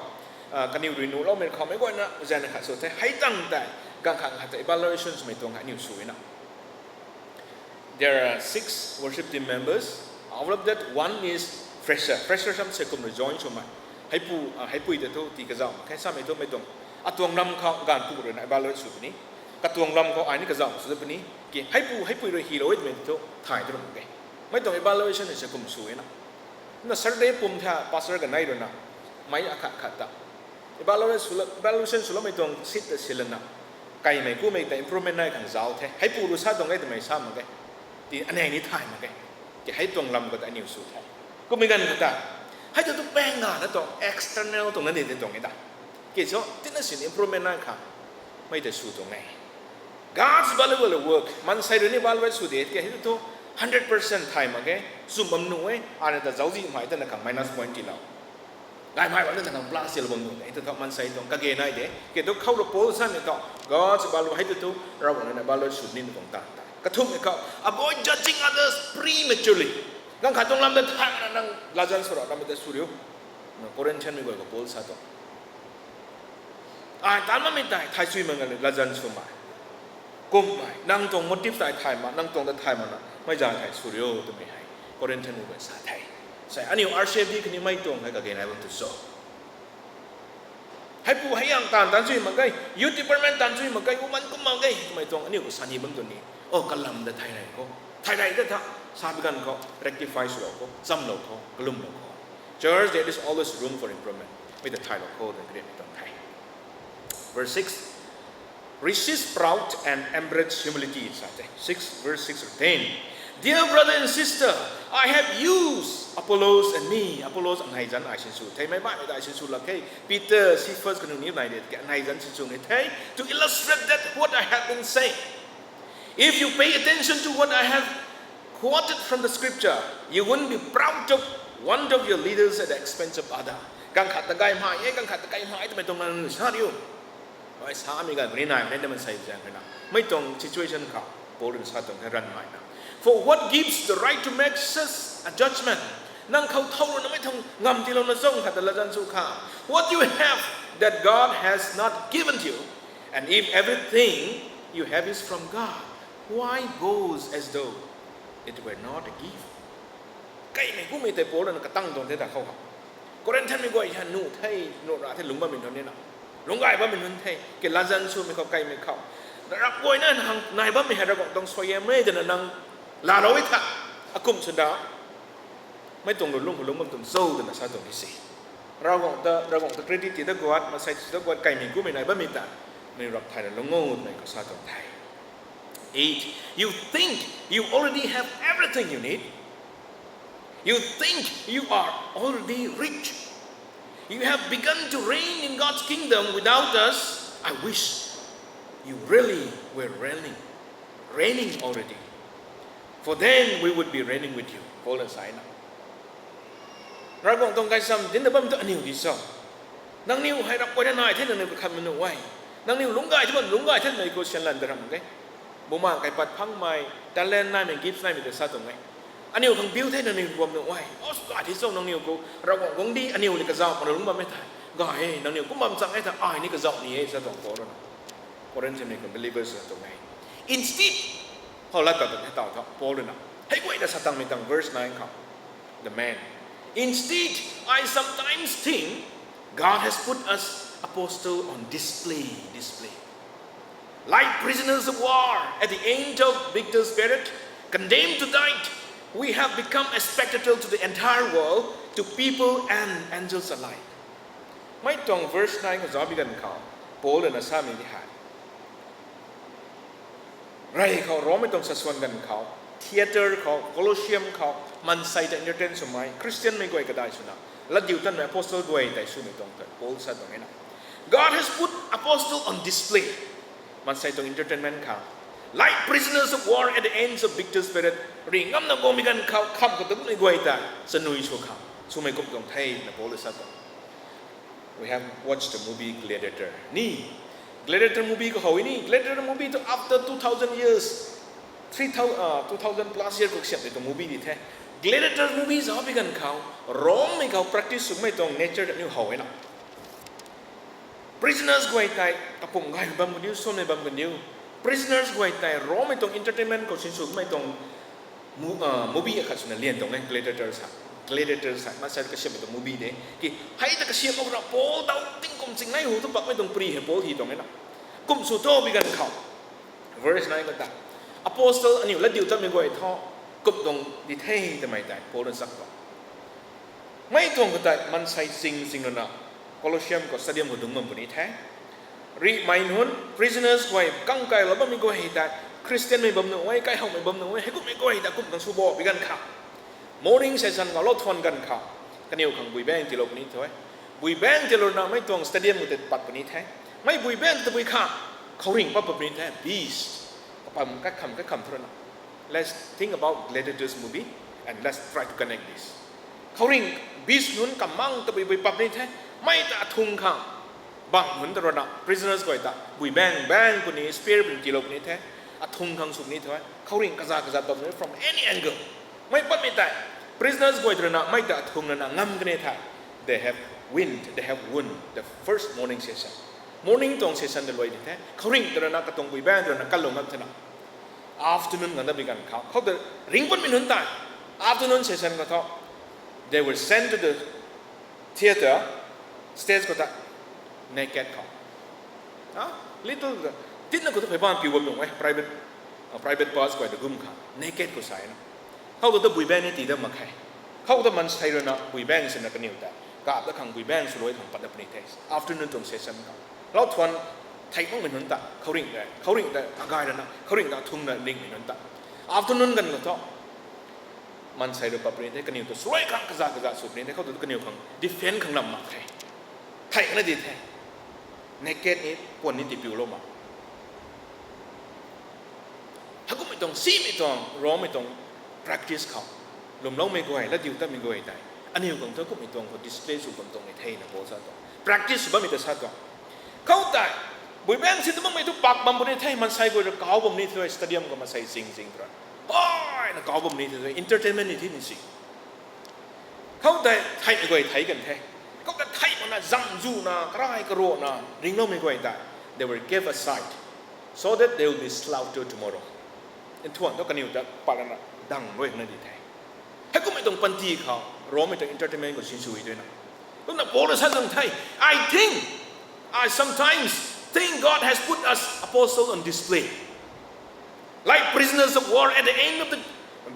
kaniw rui nuhloumei khou meic guayna zaeng khat sw the. Hei tang tei, ganv khat khat ta evaluation swmei tuang hei aniw sw na. There are six worship team members. Out of that, one is fresher. Fresher sam seikum rui join swmei. Heipu, heipui ta thu tii kazauh mak khe samei thu mei tuang, atuang lam khou gaanvpu rui na evaluate sw puni. Katuang lam khou ai ni kazauh sw puni. Ki heipu, heipui rui hylou e twmei thu thay tu ram mak ge. Mei tuang evaluation hei seikum sw na. Na Saturday pum tha pastor kanei rui na, mei akhat khat ta evaluation swloumei tuang seat ta silana, kaimei kumei ta improvement nai khang zauc the. Heipu rui sa tuang e twmei sa mak ge. Ti anei ni thay mak ge. Ki hei tuang lam khou ta aniw sw the. Kummei ganv khou ta, hei tu tu paeng ga na tuang external tuang na ni tuang e ta. Ki cho tina sin improvement nai khang mei ta sw tuang e. God's valuable work, maansei rui ni evaluate sw de, ki hei tu tu hundred percent thay mak ge, chum bam nuh e, ana ta zauczihmei ta na khang minus point tiilou. Gaymei bam ta na khang plus tiilou bam nuh e, tu thu maansei tuang kage nai de, ki tu khou rui Paul samei thu, God's value hei tu tu, Ravguangc rui na evaluate sw ni tuang ta ta. Kathumhmei khou, avoid judging others prematurely. Ganv khat tuang lam ta thay mana nang latzan sw ra, lam ta sw riu. Corinthianmei guay khou Paul sa tuang. Ai taanv bammei tei thay chui mak nga latzan swmei. Kummei, nang tuang motive tei thay ma, nang tuang ta thay mana, mei zay thei sw riu twmei hei Corinthianmei guay sa the. Sei aniu R C F D khatni mei tuang hei kage nai bam tu cho. Heipu hei yang taanv taanc chui mak ge, youth department taanc chui mak ge, woman kum mak ge twmei tuang aniu khou sa ni bam tu ni. O, kalam ta thay rei khou, thay rei ta tha, sa bi ganv khou rectify swlou khou, chamlou khou, kalumlou khou. Church, there is always room for improvement. Mei ta thaylou khou ta karianmei tuang the. Verse six, resist pride and embrace humility, sa the. Six, verse six to ten. Dear brother and sister, I have used Apollos and me. Apollos anei zanc ai sinsw the, meic baihmei ta ai sinsw lak khe. Peter, Cephas kaniw ni nai de, ki anei zanc sinsw ni the, to illustrate that what I have been saying. If you pay attention to what I have quoted from the scripture, you won't be proud of one of your leaders at the expense of other. Ganv khat ta gaymei e, ganv khat ta gaymei e twmei tuang nang sa riu. Ai samei ganv khou ni nai mei na maansei zaeng khou na. Mei tuang situation khou Paul rui sa tuang the ranmei na. For what gives the right to make such a judgment? Nang khou thow rui na mei tuang ngam tiilouna zang khat ta latzan sw kha. What you have that God has not given you, and if everything you have is from God, why boast as though it were not a gift? Kaimei kumei tei Paul rui na katang tuang the ta khou ha. Corinthianmei guay ha nuh the, nuh ra the, lungc bammei nunc ni na. Lungc gay bammei nunc the, ki latzan swmei khou kaimei khou, rap guayna nang nai bammei hei Ravguangc tuang suaihiam e twna nang laalou e tha. Akum sw da. Mei tuang lungc khou lungc bam tuang cho twna sa tuang di se. Ravguangc ta, Ravguangc ta credit ti da guat, maansei ti da guat, kaimei kumei nai bammei ta, mei rap thayna lungc o twmei khou sa tuang the. Eight, you think you already have everything you need. You think you are already rich. You have begun to reign in God's kingdom without us. I wish you really were reigning, reigning already. For then we would be reigning with you. Paul na sa na. Ravguangc tuang gaychamv dinc ta bam tu aniw di cho? Nangniw hei rap guayna nai the, nangniw kakhat manu e. Nangniw lungc gay the, bam lungc gay the, nangniw khou syan lan ta ram ge. Bumaengh kaipat phangmei, talent naimei, gifts naimei ta sa tuang e. Aniw khang biu the, nangniw guam nu e. Os, gay the cho nangniw khou Ravguangc guangcdic aniw ni kazauh mana lungc bammei the. Gay e, nangniw kum bam chang e the, ai ni kazauh ni e sa tuang Paul rui na. Corinthian ni khou believers na tuang e. Instead, khou lat ta tuang the tau tho, Paul rui na. Hei guay ta sa tangmei tang verse nine khou. The man. Instead, I sometimes think God has put us apostle on display, display. Like prisoners of war at the end of victor's parade, condemned to die, we have become a spectacle to the entire world, to people and angels alike. Mei tuang verse nine khou zauc bi ganv khou, Paul rui na samei di hei. Rey khou Rommei tuang saswan ganv khou, theatre khou, Colosseum khou, maansei ta entertain swmei, Christianmei guay kadai swna, latdiutatmei apostle guay tei swmei tuang tei Paul sa tuang e na. God has put apostle on display. Maansei tuang entertainment khou. Like prisoners of war at the ends of victor's parade. Ringh ngamna guangmei ganv khou, kham khou ta kummei guay ta, chanui sw khang. Swmei kum tuang the na Paul sa tuang. We have watched the movie Gladiator. Ni, Gladiator movie khou how ni, Gladiator movie tu after two thousand years, three thousand, uh, two thousand plus year khou kasiamhmei tuang movie di the. Gladiator movie zauc bi ganv khou, Rommei khou practice swmei tuang nature ta aniw how e na. Prisoners guay tei, kapumc gaymei bam kaniw, suanmei bam kaniw. Prisoners guay tei, Rommei tuang entertainment khou sinswmei tuang mo-, uh, movie akhat swna lian tuang e, Gladiator sa. Gladiator sa, maansei kasiamhmei tuang movie de. Ki, hei ta kasiamh mak ra Paul dau tingkum ching nai hu tu pakmei tuang pri hei Paul hi tuang e na. Kum sw tho bi ganv khou. Verse nine khou ta. Apostle aniw latdiutatmei guay thu, kum tuang di the twmei tei Paul rui sak tuang. Mei tuang khou tei maansei zing zing rui na, Colosseum khou stadium khou dungc bam puni the. Rihmei nunc, prisoners guay, kang kailou bammei guay hei tei, Christianmei bam nu e, kaihoumei bam nu e, heikummei guay hei tei kum khang sw bo bi ganv khou. Morning session khou lou thuan ganv khou, kaniw khang bui baeng tiilou puni the. Bui baeng tiilou rui na mei tuang stadium khou tei pat puni the. Mei bui baeng tabui khang, khouringh pat puni the, beast. Kapam, kaikham, kaikham thu rui na. Let's think about Gladiator's movie and let's try to connect this. Khouringh, beast nunc kamang tabui bui pat puni the. Mei ta athung khang, bang nunc ta rui na, prisoners guay ta, bui baeng baeng puni, spear puni tiilou puni the. Athung khang sw puni the. Khouringh kaza kaza bam puni from any angle. Mei patmei tei, prisoners guay ta rui na, mei ta athung rui na ngam kan e the. They have win, they have won the first morning session. Morning tuang session ta luai di the. Khouringh ta rui na, katuang bui baeng ta rui na, kalou ngam thena. Afternoon ganv ta bi ganv khou, khou ta ringh patmei nunc tei, afternoon session khou thu, they were sent to the theatre, stage khou ta, naked khou. Little, tinna khou tu phey bam piu bam nung e, private, private parts guay ta gum khang, naked khou sa e na. Khou tu ta bui baeng ni tii dat mak khe. Khou ta maansei rui na bui baeng sina kaniw ta, kap ta khang bui baeng swluai khang pat dat puni the. Afternoon tuang session khou, lou thuan, thei makmei nunc ta khouringh ta, khouringh ta agay rui na, khouringh ta athung na ringhmei nunc ta. Afternoon ganv khou thu, maansei rui pat puni the, kaniw ta swluai khang kaza kaza sw puni the, khou tu kaniw khang defend khang lam mak khe. Thei kana di the. Naked ni, puan ni tipiulou mak. Heikummei tuang, simei tuang, Rommei tuang practice khou, lwmloumei guay, latdiutatmei guay tei, aniw khang thu kummei tuang khou display sw bam tuang ni thena Paul sa tuang. Practice sw bammei ta sa tuang. Khou tei, bui baeng si tu makmei tu pak bam puni the, maansei guay rui kau bam ni the, stadium khou maansei zing zing tu rui. Ai, na kau bam ni the, entertainment ni thi ni si. Khou tei, theimei guay thei kan the. Khou tei thei makna, zang zuna, karai karuana, ringloumei guay tei, they were kept aside, so that they will be slaughtered tomorrow. Nthuan thu kaniw ta pat lana dang rui na di the. Heikummei tuang panty khou, Rommei tuang entertainment khou sinsw tuina. Kumna Paul rui sa tuang the, I think, I sometimes think God has put us apostle on display. Like prisoners of war at the end of the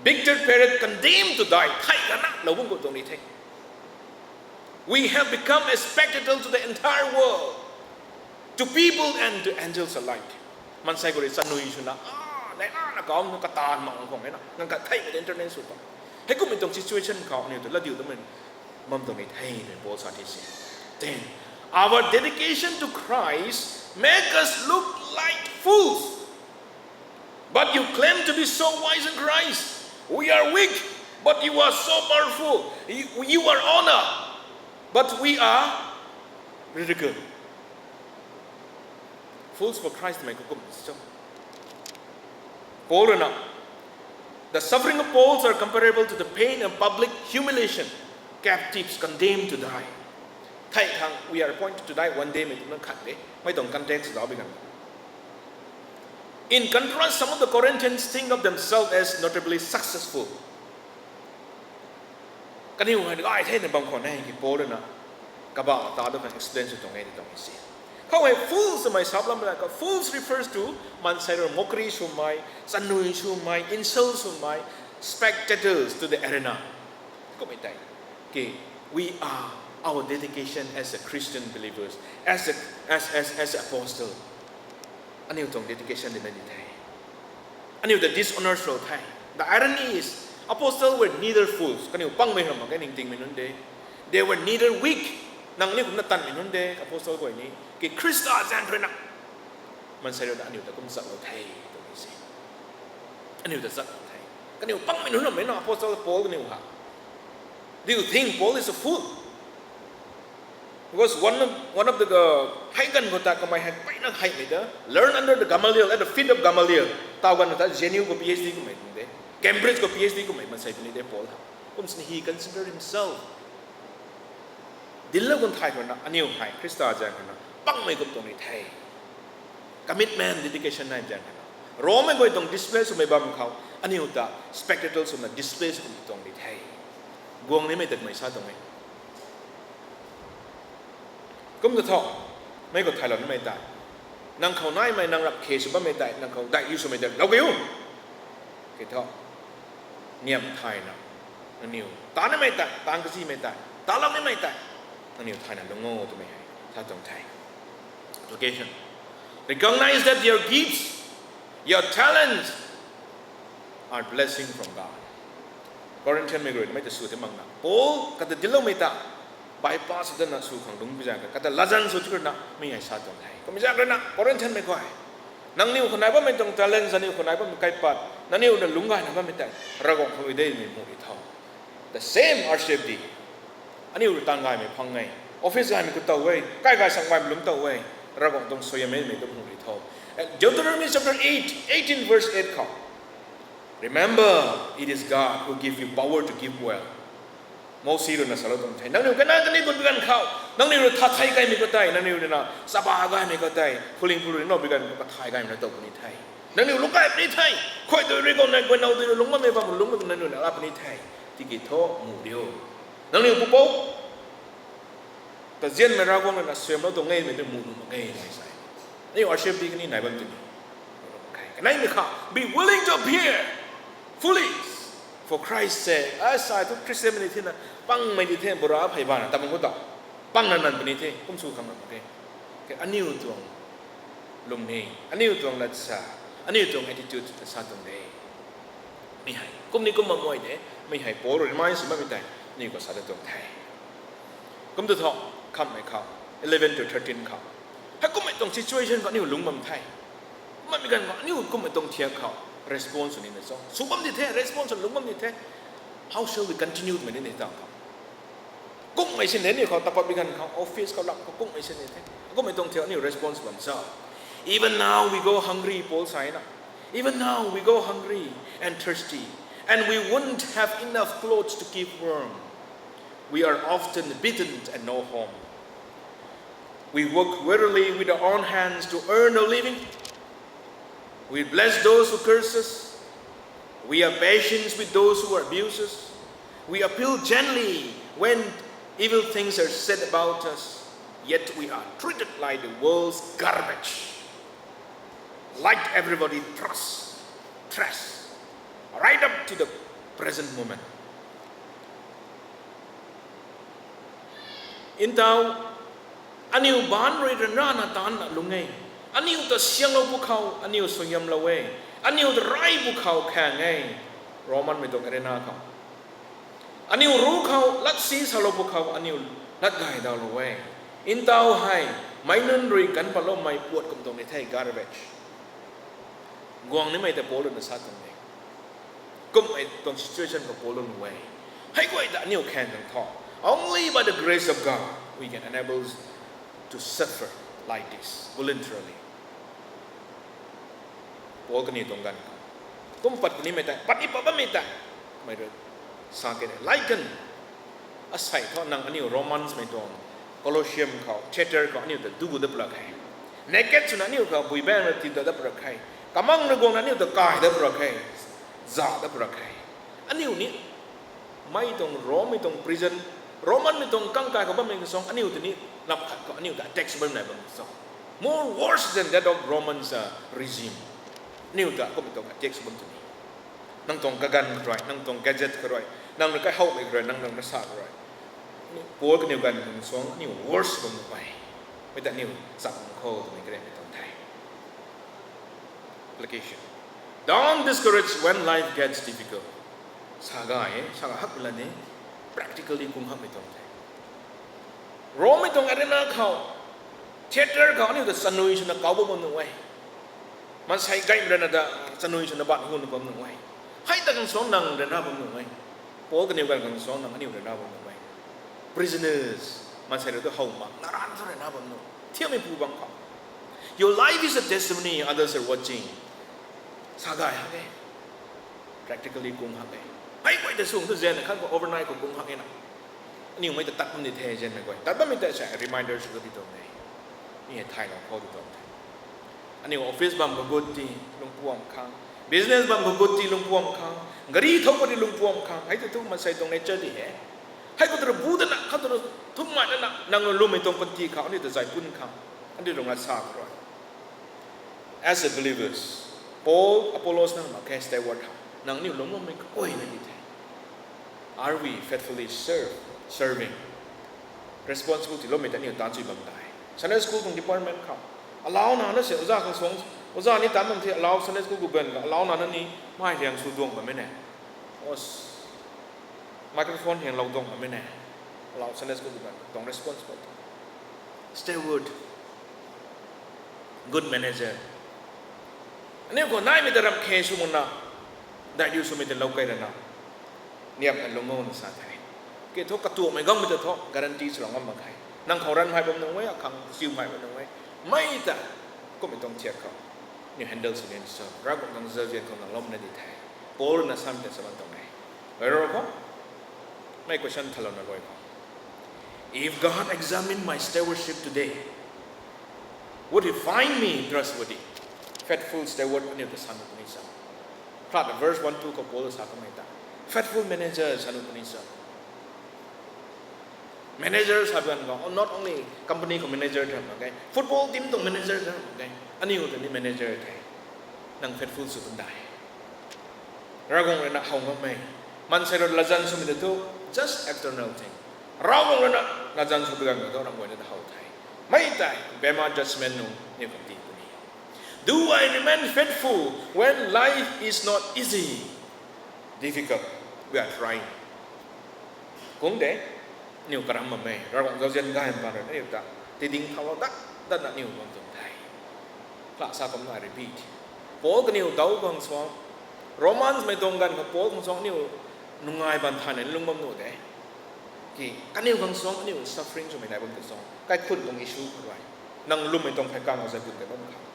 victor parade, condemned to die. Thei kana lou bam khou tuang ni the. We have become a spectacle to the entire world, to people and to angels alike. Maansei khou rui chanui swna, a, nai na na kau na kataanv mak khang e na, nang ka theimei ta entertain sw ta. Heikummei tuang situation khou aniw ta latdiutatmei bam tuang ni the twna Paul sa the si. Then, our dedication to Christ make us look like fools. But you claim to be so wise in Christ. We are weak, but you are so powerful. You, you are honor, but we are ridicule. Fools for Christ twmei khou kum cho. Paul rui na, the suffering of Paul's are comparable to the pain of public humiliation, captives condemned to die. Thei thang, we are appointed to die one day mei tuang khat de, mei tuang context zauc bi kan. In contrast, some of the Corinthians think of themselves as notably successful. Kaniw hei ai the na bam khwan e ki Paul rui na kabah ta tu khang explain sw tuang e ni tuang si. Khou hei fools twmei sap lam la ka, fools refers to maansei rui mockery swmei, chanui swmei, insult swmei, spectators to the arena. Kummei tei ki, we are, our dedication as a Christian believers, as a, as, as, as apostle. Aniu tuang dedication di na di the. Aniu ta dishonor sw the. The irony is, apostle were neither fools, kaniw pangmei ram mak ge ningtingmei nunc de. They were neither weak, nang ni kumna tanmei nunc de, apostle guay ni. Ki Khrista zaeng rui na, maansei rui na aniu ta kum zatlou the, tw si. Aniu ta zatlou the. Kaniw pangmei nunc rammei na apostle Paul kaniw ha. Do you think Paul is a fool? Because one of, one of the, uh, hei ganv khou ta kamei hei mpeyna heimei ta, learn under the Gamaliel, at the feet of Gamaliel. Taw ganv khou ta J N U khou P H D kummei tuang de, Cambridge khou P H D kummei maansei puni de Paul ha. Kum sini he considered himself. Dinclou kan thay khou na, aniu hei Khrista zaeng khou na pangmei kum tuang ni the. Commitment, dedication nai zaeng khou na, Rommei guay tuang display swmei bam khou, aniu ta spectacle swna display sw kum tuang ni the. Guang nimei ta kamei sa tuang e. Kum ta tho, mei khou thaylou nimei tei, nang khou naimei, nang rap khe sw bammei tei, nang khou daihiu swmei tei lou keu. Ki tho, niam thayna, nangniw ta nimei tei, tang kazimei tei, talou nimei tei, nangniw thayna lung o twmei hei sa tuang the. Application. Recognize that your gifts, your talents are blessing from God. Corinthian mei rui mei ta sw ti makna, Paul kata dincloumei ta bypass dana sw khang dungc pi zaeng kha, kata latzan sw ti rui na mi hei sa tuang the. Kummei zaeng rui na Corinthian mei khou, nangniw khou nai bammei tuang talent, nangniw khou nai bammei kaipat, nangniw na lungc gayna bammei tei Ravguangc khou rui de twmei mu ri tho. The same R C F D. Aniu rui taanv gaymei phang e, office gaymei khou tow e, kai gay sang gaymei lungc tow e, Ravguangc tuang suaihiam e twmei tu mu ri tho. And Deuteronomy chapter eight, eighteen verse eight khou, Remember, it is God who give you power to give well. Mousi rui na salou tuang the. Nangniw kanac kani gut bi ganv khou, nangniw rui tha thei gaymei khou tei, nangniw rui na chaba gaymei khou tei, phuling phu rui na bi ganv khou kathay gaymei na tow puni the. Nangniw lungc gay puni the. Khuay dui rui guang nai guay now dui rui lungc bammei bam lungc bammei nangniw na la puni the. Tiki thu mu riu. Nangniw pupouc ta nzianmei Ravguangc rui na suaihiamlou tuang e twmei tu mu nuh mak ge twmei sa e. Aniu R C F D kani nai bam tini. Kaneimei kha, be willing to appear foolish for Christ's sake. Asei thu Khristianmei ni thena pangmei di the, bura phey bana ta bam khou ta pangna nan puni the, kum sw khang na mak ge. Khe aniu tuang lungning, aniu tuang latsa, aniu tuang attitude ta sa tuang de. Mi hei kum ni kum bam guay de, mi hei Paul rui remind sw bammei tei aniu khou sa ta tuang the. Kum tu thu, khamhmei khou, eleven to thirteen khou, hei kummei tuang situation khou aniu lungc bam the. Kummei ganv khou aniu kummei tuang thiak khou response sw nina cho? Sw bam di the, response sw lungc bam di the. How shall we continue twmei ni ni tang khou, kungmei sin de aniu khou tapat bi ganv khou, office khou, lam khou kungmei sin de the. Kummei tuang thiak aniu response bam cho? Even now we go hungry, Paul sa na. Even now we go hungry and thirsty, and we wouldn't have enough clothes to keep warm. We are often beaten and no home. We work wearily with our own hands to earn a living. We bless those who curse us. We are patient with those who abuse us. We appeal gently when evil things are said about us. Yet we are treated like the world's garbage. Like everybody trust, trash, right up to the present moment. Ntau, aniu baanc rui ryanrana taanna lung e. Aniu ta sianglou pwkhou aniu suaihiamlou e. Aniu ta rai pwkhou khang e. Romanmei tuang arena khou, aniu ruc khou latsi salou pwkhou aniu latgay dawlou e. Ntau hei meic nunc rui ganv patloumei puat kum tuang ni the, garbage. Guang nimei ta Paul rui na sa tuang e. Kummei tuang situation khou Paul rui na e. Hei guay ta aniu khang tang thu, only by the grace of God we can enable to suffer like this voluntarily. Paul kaniw tuang ganv khou kum pat kanimei tei, pat ni pat bammei tei, mei rui sa ke, like kan, asei thu nang aniu Romans mei tuang Colosseum khou, theatre khou aniu ta dugu dat prak khe. Naked swna aniu khou bui bang rui tii dat prak khe. Kamang rui guangna aniu ta kai dat prak khe. Za dat prak khe. Aniu ni mei tuang Rome mei tuang prison, Roman mei tuang kangkai khou bammei kasong aniu ta ni lap khat khou aniu ta attack sw bam nai bam so. More worse than that of Romans, uh, regime. Aniu ta kummei tuang attack sw bam tw ni. Nang tuang kaganv khou rui, nang tuang gadget khou rui, nang rui kaihowmei khou rui, nang rui kasa khou rui, Paul kaniw ganv khang suang aniu worse bam nuh e. Mei ta aniu chak bam khou twmei karemmei tuang the. Application. Don't discourage when life gets difficult. Sa gay e, sa gay hak la ni, practically kung hakmei tuang the. Rome mei tuang arena khou, theatre khou aniu ta chanui swna kau bam nuh e. Maansei gaymei rui na ta chanui swna bat hun bam nuh e. Hei ta khang suang nang rui na bam nuh e. Paul kaniw ganv khang suang nang aniu rui na bam nuh e. Prisoners, maansei rui tu how mak, naranv thu rui na bam nuh. Thiammei pu bang khou, your life is a testimony, others are watching. Sa gay hak e. Practically kung hak e. Hei guay ta sung tu zen khat khou overnight khou kung hak e na. Aniu mei ta tat bam ni the zenmei guay. Tat bammei ta sa reminder sw ka di tuang e. Mi hei thaylou khou di tuang the. Aniu office bam khou gut ti lungpuam khang, business bam khou gut ti lungpuam khang, gari thou khou di lungpuam khang, hei tu tu maansei tuang nature di he. Hei khou tu rui bu dana, khou tu rui thumhmei dana, nang rui lwmmei tuang panty khou aniu ta zay pun khang, aniu rui nga sa khou rui. As a believers, Paul, Apollos nang mak khe, steward ha, nang niu lungloumei kaguayna di the. Are we faithfully serve, serving? Responsible tiiloumei ta aniu taanchuy bam dai. Sunday school tuang department khou, alau nana se oja khang suang, oja ni taanc bam the, alau Sunday school gu ben khou alau nana ni mai riang sw duang bammei ne. Os, microphone hianglou duang bammei ne. Alau Sunday school gu ben tuang responsible, steward, good manager. Aniu khou naimei ta ramh khe sw makna, daidiu swmei ta lou kei rana, niamna lung o na sa the. Ke thu katuakmei gangmei ta thu guarantee swlou ngam mak khe. Nang khou ranmei bam nung e, akhang siumei bam nung e. Mei ta kummei tuang thiak khou niu handle sw ni sa, Ravguangc tuang zauzian khou nang lom na di the. Paul na samei ta sa bam tuang e. Rui ro khou, mei question thalouna luai khou, if God examine my stewardship today, would he find me trustworthy? Faithful steward aniu ta sa nuh puni sa. Plat verse one two khou Paul sa kamei ta, faithful manager sa nuh puni sa. Manager sa bam khou, not only company khou manager the mak ge, football team tuang manager the mak ge, aniu ta ni manager the. Nang faithful sw tun dai. Ravguangc rui na how ngammei, maansei rui latzan swmei ta thu just external thing. Ravguangc rui na latzan sw bam ganv khou thu Ravguangc rui na how the. Mei tei bema judgment nung niu kan ti puni. Do I remain faithful when life is not easy, difficult, we are trying? Kung de, niu karam bammei, Ravguangc zauzian gay mpan rui na niu ta tiding thaulou dat, datna niu bam tuang the. Kla sa kumna repeat, Paul kaniw dau khang suang, Romans mei tuang ganv khou Paul khang suang niu nungai bam thayna lung bam nuh de. Ki kaniw khang suang aniu suffering swmei nai bam ta suang, kaikhunc tuang issue khou rui, nang lwmmei tuang phey kang khou zay pun tei bam khang,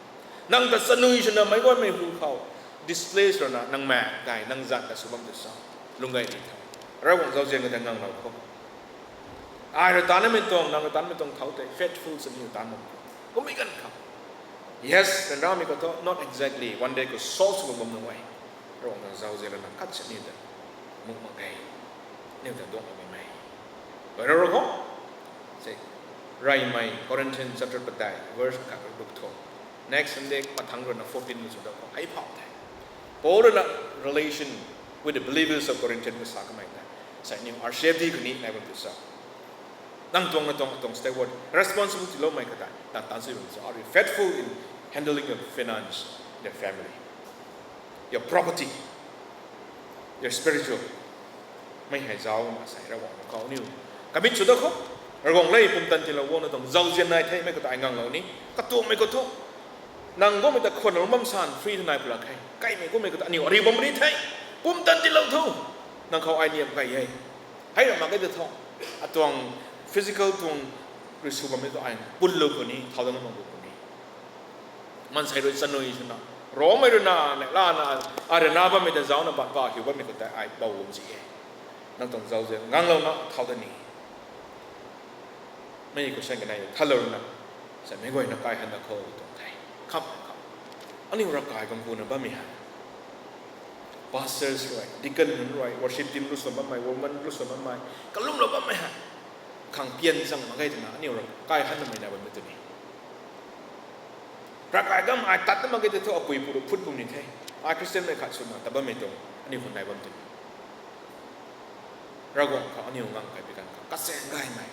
nang ta chanui swna meic guaymei hu khou displace rana nang maek tei nang zan ta sw bam ta suang, lung gay di tha. Ravguangc zauzian khou ta nganglou khou, ai rui taanmei tuang, nang rui taanmei tuang thau tei faithful sw niu taanv bam kummei ganv khou, yes, ryanramei khou thu not exactly one day khou solve sw bam bam nung e. Ravguangc tuang zauzian rui na khat sini ta muk mak ge, niu ta duang bam e. Rui ro khou, se, reymei Corinthian chapter padeih verse khat rui duk tho. Next Sunday mathangc rui na fourteen sw da khou hei phau the. Paul rui na relation with the believers of Corinthian khou sa kamei tei, sei niu R C F D khou ni nai bam tu sa, nang tuang na tuang, tuang steward, responsibility loumei kata nang taanchuy bam sa, are you faithful in handling your finance, your family, your property, your spiritual? Mei hei zauc na sei Ravguangc khou niu commit sw da khou, Ravguangc le, pumtan tiilou guangna tuang zauzian nai the, mei khou ta ai nganglou ni, katuakmei khou thu Nang gummei ta khwan lou bam san free tw nai pw lak khe. Kaimei kummei khou ta aniu ariu bam puni the. Pumtan tiilou tho. Nang khou ai niam kai e. Hei ra mak ge ta tho. Atuang physical tuang rui sw bammei tu ai pullou puni, thau dang bam puni. Maansei rui chanui swna, Rommei rui na, neihlana, arana bammei ta zaucna ba pa hiu bammei khou tei ai bou bam zi e. Nang tuang zauc ze nganglouna thau da ni. Mei khou san kanei thalou na, samei guayna kai han da khou tuang the. Kham kham. Aniu ravkai bam kuna bammei hei, pastors rui, deacon nunc rui, worship team lu sw bammei, woman lu sw bammei, kalumlou bammei hei, khang pian zang mak ge twna aniu ravkai han namei nai bam tu ni. Ravkai gam ai tat na mak ge tei thu apui pu rui phut bam ni the. Ai Christianmei khat swna tat bammei tuang aniu khou nai bam tu ni. Ravguangc khou aniu ngang kai pi kan khou kachaeng gaymei,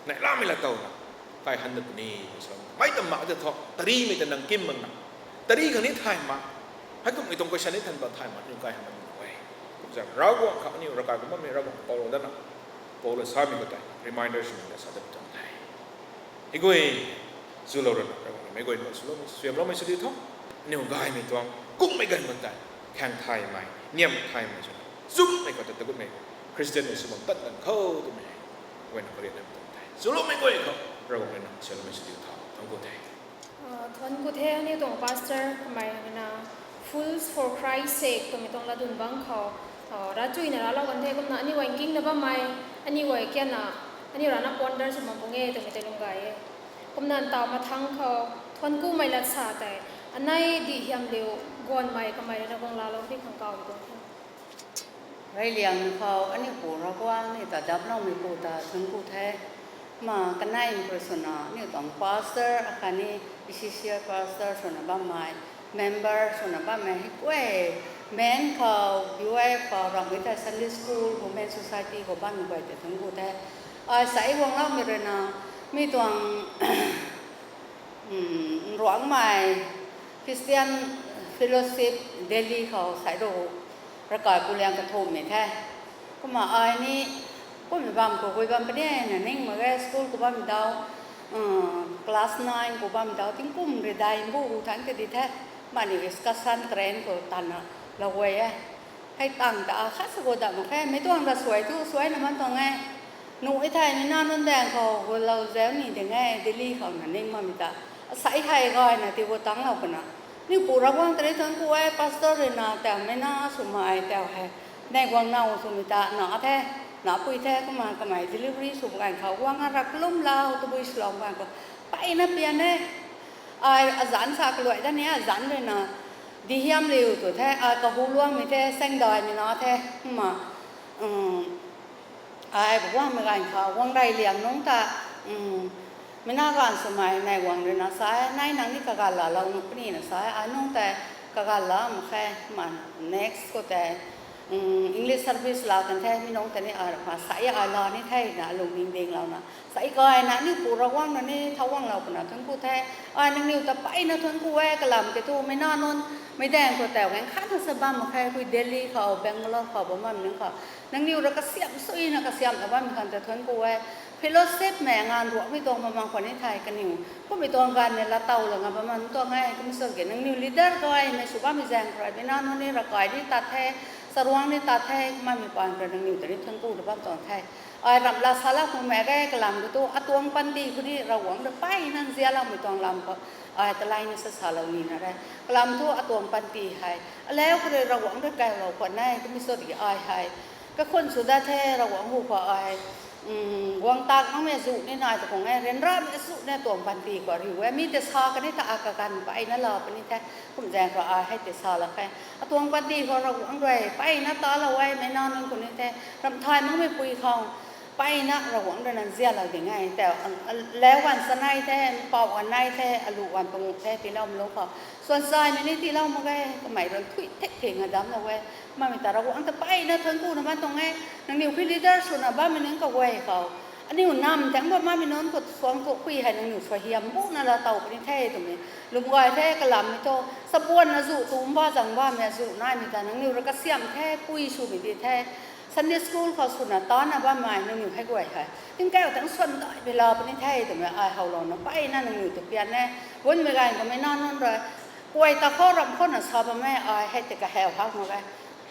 neihlamei latowna kai han dat puni. Mei tam mak tei thu tarimei ta nang kim mak na, tari khang ni thay mak, heikummei tuang question ni than bam thay mak, aniu kai han dat puni e. Kumna Ravguangc khou aniu ravkai bam bammei Ravguangc pou lou dana, pou lou samei khou tei reminder swmei ta sa dat tuang the. Hei guay, zulou rana, Ravguangc mei guay na swloumei, swamloumei sw diu tho. Aniu gaymei tuang kummei ganv khou tei, khaeng thaymei, niam thaymei swna, zumhmei khou ta ta gutmei Christianmei sw bam tat dan khou twmei guayna kariatna tuang the. Zuloumei guay khou Ravguangc rui na swloumei sw diu tho. Thuanc ku the. Thuanc ku the, aniu tuang pastor kamei rui na Fools for Christ's Sake twmei tuang latdyn bangc khou ravchuina raclou kan the. Kumna aniu guay nkingna bammei, aniu guay kiana, aniu rui na ponder sw bam puni e twmei tei lung gay e. Kumna ntaw mathangc khou thuanc kumei lat sa tei, anei Dihiamliu Guanmei kamei rui na guang laalou di khang kaw tuang the. Reyliang khou aniu Pu Ravguangc ni ta damcloumei pu ta thuanc ku the. Kumna kanei khou swna aniu tuang pastor akhatni associate pastor swna bammei, member swna bammei hei guay, men khou, B Y F khou, ramhmei tei Sunday School, Women Society khou bammei guay tei thuanc ku the. Ai sa guangloumei rui na, mi tuang Nruangmei Christian Fellowship Delhi khou sai ru, ravkai pu liang kathumhmei the. Kumna ai ni, kummei bam khou gui bam puni na ning mak ge, school khou bammei dau, class nine khou bammei dau tingkum rui dai mbu hu than kadi the. Mani excursion train khou tanna lou guay e. Hei tang ta a khat sa khou dam mak khe, mei tuang ta suai thu suaina man tuang e. Nuh e thei ni na nunc daeng khou gulou zau ni ding e, Delhi khou na ning bammei ta. Asei hei gayna ti gu tanglou pwna, aniu Pu Ravguangc ta ni thuanc ku e, pastor rui na tawmei na swmei tau hei, nei guang now swmei ta na the, napui the. Kumna kamei delivery sw ganv khou guang a rap kalumlou tabui swlou ganv khou, mpeyna pian e. Ai azanc sa kaluai da ni, azanc rui na Dihiamliu tw the, ai kahuluangmei the, Saengdaimei na the. Kumna ai guangmei ganv khou guang rey liang nungc ta, mei na ganv swmei nei guang rui na sa e, nai nang ni kaganv laalou nuh puni na sa e, ai nungc tei kaganv laa mak khe. Kumna next khou tei English service laa kan the, mi nungc tei ni ai sa e, ai laa ni the na alung ning dinglouna, sa e gayna aniu Pu Ravguangc na ni thau guanglou pwna thuanc ku the. Ai nangniw ta mpeyna thuanc ku e, kalam ki thu mei na nunc, meic daeng khou tau gaeng khatna sa bam mak khe, pui Delhi khou, Bangalore khou bam bammei nunc khou, nangniw rui kasiamh suina kasiamhna bammei khang ta thuanc ku e. Fellowshipmei nganv ruakmei tuang bam mak khwan ni thei kaniw kummei tuang ganv ni laatow lana bam mak tuang e. Kum sw ki nangniw leader gaymei sw bammei zaeng khou rui mei na nunc ni ravkai ni tat the, charuang ni tat the, kumna mei paan khou rui nangniw ta ni thuanc ku na bam tuang the. Ai ramh laa salou khang mak ge, kalam ki thu atuang panty khou ni Ravguangc rui mpeyna nzianloumei tuang lam khou ai talei ni sa salou nina re. Kalam thu atuang panty hei alau khou rui Ravguangc rui kailou khwan e, kum sw ki ai hei kakhun sw dat the, Ravguangc hu khou ai guang tak makmei zu ni nai ta khang e, ryanramei zu ni atuang panty khou riu e, mi tei sa kani ta a kaganv mpeyna laa puni the. Kum zaeng khou ai hei tei salou khe, atuang panty khou Ravguangc rui mpeyna talou e, mei na nunc khou ni the, ramh thay makmei pui khou mpeyna Ravguangc rui na nzianlou ding e. Tei lau ganv chanei the, mpau ganv nei the, alu ganv panguh the, tiiloumei lungc khou swan chaymei ni tiilou mak ge, kamei rui thui thek theng a damclou e. Kummei ta Ravguangc ta mpeyna thuanc ku na bam tuang e. Nangniw phi leader swna bammei nunc kaguay khou, aniu nam thangc bam makmei nunc khou suang thu pui hei nangniw suaihiam buna laatow puni the twmei lwm gay the. Kalammei thu sabuanna zu tumba zang bammei zu naimei ta nangniw rui kasiamh the, pui swmei di the. Sunday school khou swna tana bammei nangniw hei guay hei tingkauh thangc swan daimei laa puni the twmei ai howlouna mpeyna nangniw ta pian e. Gunmei ganv khou mei na nunc rui Kuay ta khou ram khou na sa bam e, ai hei tei kahaw hak mak e.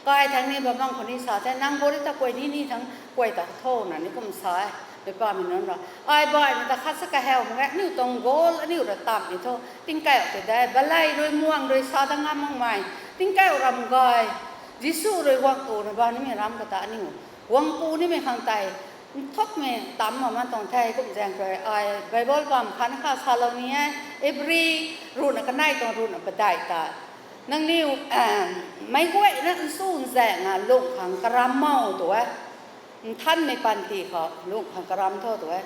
Kai thang ni bam bang khou ni sa the, nang body ta kuay ni ni thang kuay ta tho na ni kum sa e. Mei pa mei nunc ra. Ai bai mei ta khat sa kahaw mak e, aniu tuang goal, aniu ra tam ni tho. Tingkauh tei dei, balai rui muang rui sa ta ngam makmei. Tingkauh ram gay. Jisu rui guang tu na ba nimei ram kata aniu guang pu nimei khang tei nthukmei tam mak man tuang the, kum zaeng rui ai Bible bam khat na kha salou ni e, Hebrew ruhna kanei tuang ruhna padeih ta. Nangniw, meic guayna nsu nzaeng a lung khang karam mou tu e. Nthanmei panty khou lung khang karam tho tu e.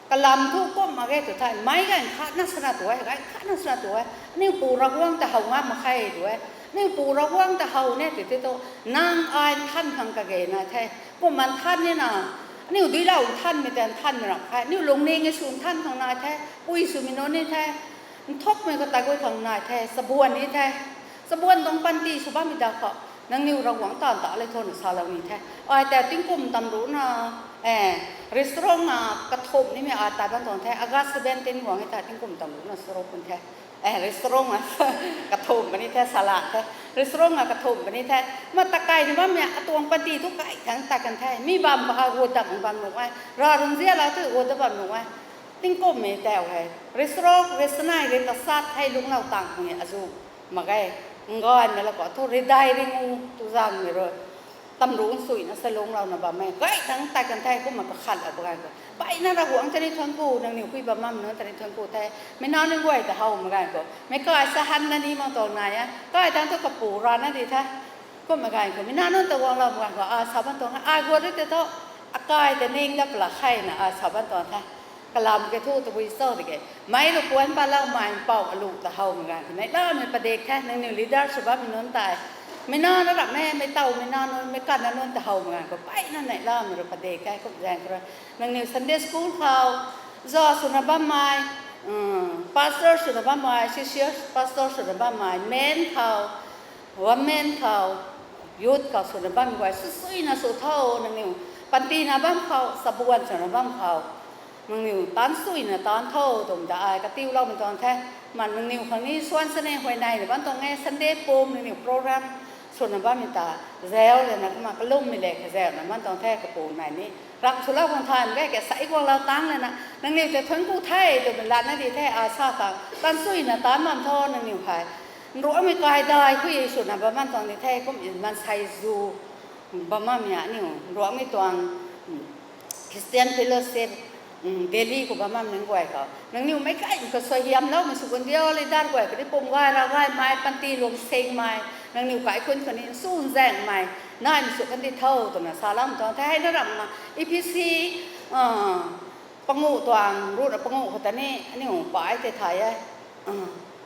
Kalam thu kum mak ge tu thei, meic gay khatna sana tu e, gay khatna sana tu e. Aniu Pu Ravguangc ta how ngam mak khe tu e. Aniu Pu Ravguangc ta how ni ti tei thu, nang ai nthan khang kage nai the. Kumna nthan ni na, aniu duilou nthanmei tei nthanmei ram khe. Aniu lungning e sw nthan khang nai the, pui swmei nunc ni the. Nthukmei khou tagui khang nai the, chabuan ni the. Chabuan tuang panty sw bammei da khou, nangniw Ravguangc taanv ta le tho na salou ni the. Ai tei tingkum tam ruhna, restaurant na kathumh nimei ai tat bam tuang the, August seventeen guang e ta tingkum tam ruhna saruk pun the. Restaurant na kathumh puni the, salan the. Restaurant na kathumh puni the. Ma takai ni bammei atuang panty thu kai thang tat kan the. Mi bam khou a guat dam bam nuh e. Ra rungziala thu guat da bam nuh e. Tingkummei tau hei restaurant, restaurant rei ta sat hei lungclou tang khang e azu mak ge. Ngaymei la khou thu ridai ringu tu zaengmei rui tamruc nsuina sa lungclouna bam e. Gay thang tat kan the kumna kakhatlou pa ganv khou, mpeyna Ravguangc ta ni thuanc ku, nangniw pui bam bammei nunc ta ni thuanc ku the. Meic nac nunc guay ta how mak ganv khou, meic kai sa hanna ni mak tuang nai e. Kai thang thu kapu rana di the. Kumna ganv khou meic nac nunc ta guanglou mak ganv khou ai sa bam tuang e, ai guat rui tei thu, akai ta ning dat pala kheyna ai sa bam tuang the. Kalam ke thu tabui cho tiki, meic rui puanc patloumei mpouh alu ta how mak ganv khou neihlamei padik the, nangniw leader sw bammei nunc tei. Meic nac na ram e, meic tow meic nac nunc, meic kanna nunc ta how mak ganv khou mpeyna neihlamei rui padik the, kum zaeng khou rui. Nangniw Sunday school khou, za swna bammei, pastor swna bammei, associate pastor swna bammei, men khou, women khou, youth khou swna bammei guay swsuina sw tho, nangniw panty na bam khou, chabuan swna bam khou, nangniw taanc suina taanc tho twmei ta ai katiuloumei tuang the. Ma nangniw khang ni swan sane huayney na bam tuang e, Sunday pum nangniw program swna bammei ta zau lana kumna kalummei le kazauhna bam tuang the, kapu nai ni. Ram swlou khang thay mak ge, kasei guanglou tang lana, nangniw ta thuanc ku the twmei latna di the, ai sa khang taanc suina taanc bam tho nangniw hei. Nruangmei kaidai khui swna bam bam tuang di the, kum maansei zu bam bammei aniu nruangmei tuang Christian Fellowship, Delhi khou bam bammei nunc guay khou, nangniw meic kai khou suaihiamloumei sw kan diu, leader guay khatni pum gay rav gaymei, panty lung singmei, nangniw kaikhunc khou ni nsu nzaengmei naimei sw kan di tho twna salou tuang the. Hei na ramna Ephesi panguh tuang ruhna panguh khou ta ni aniu pai tei thay e.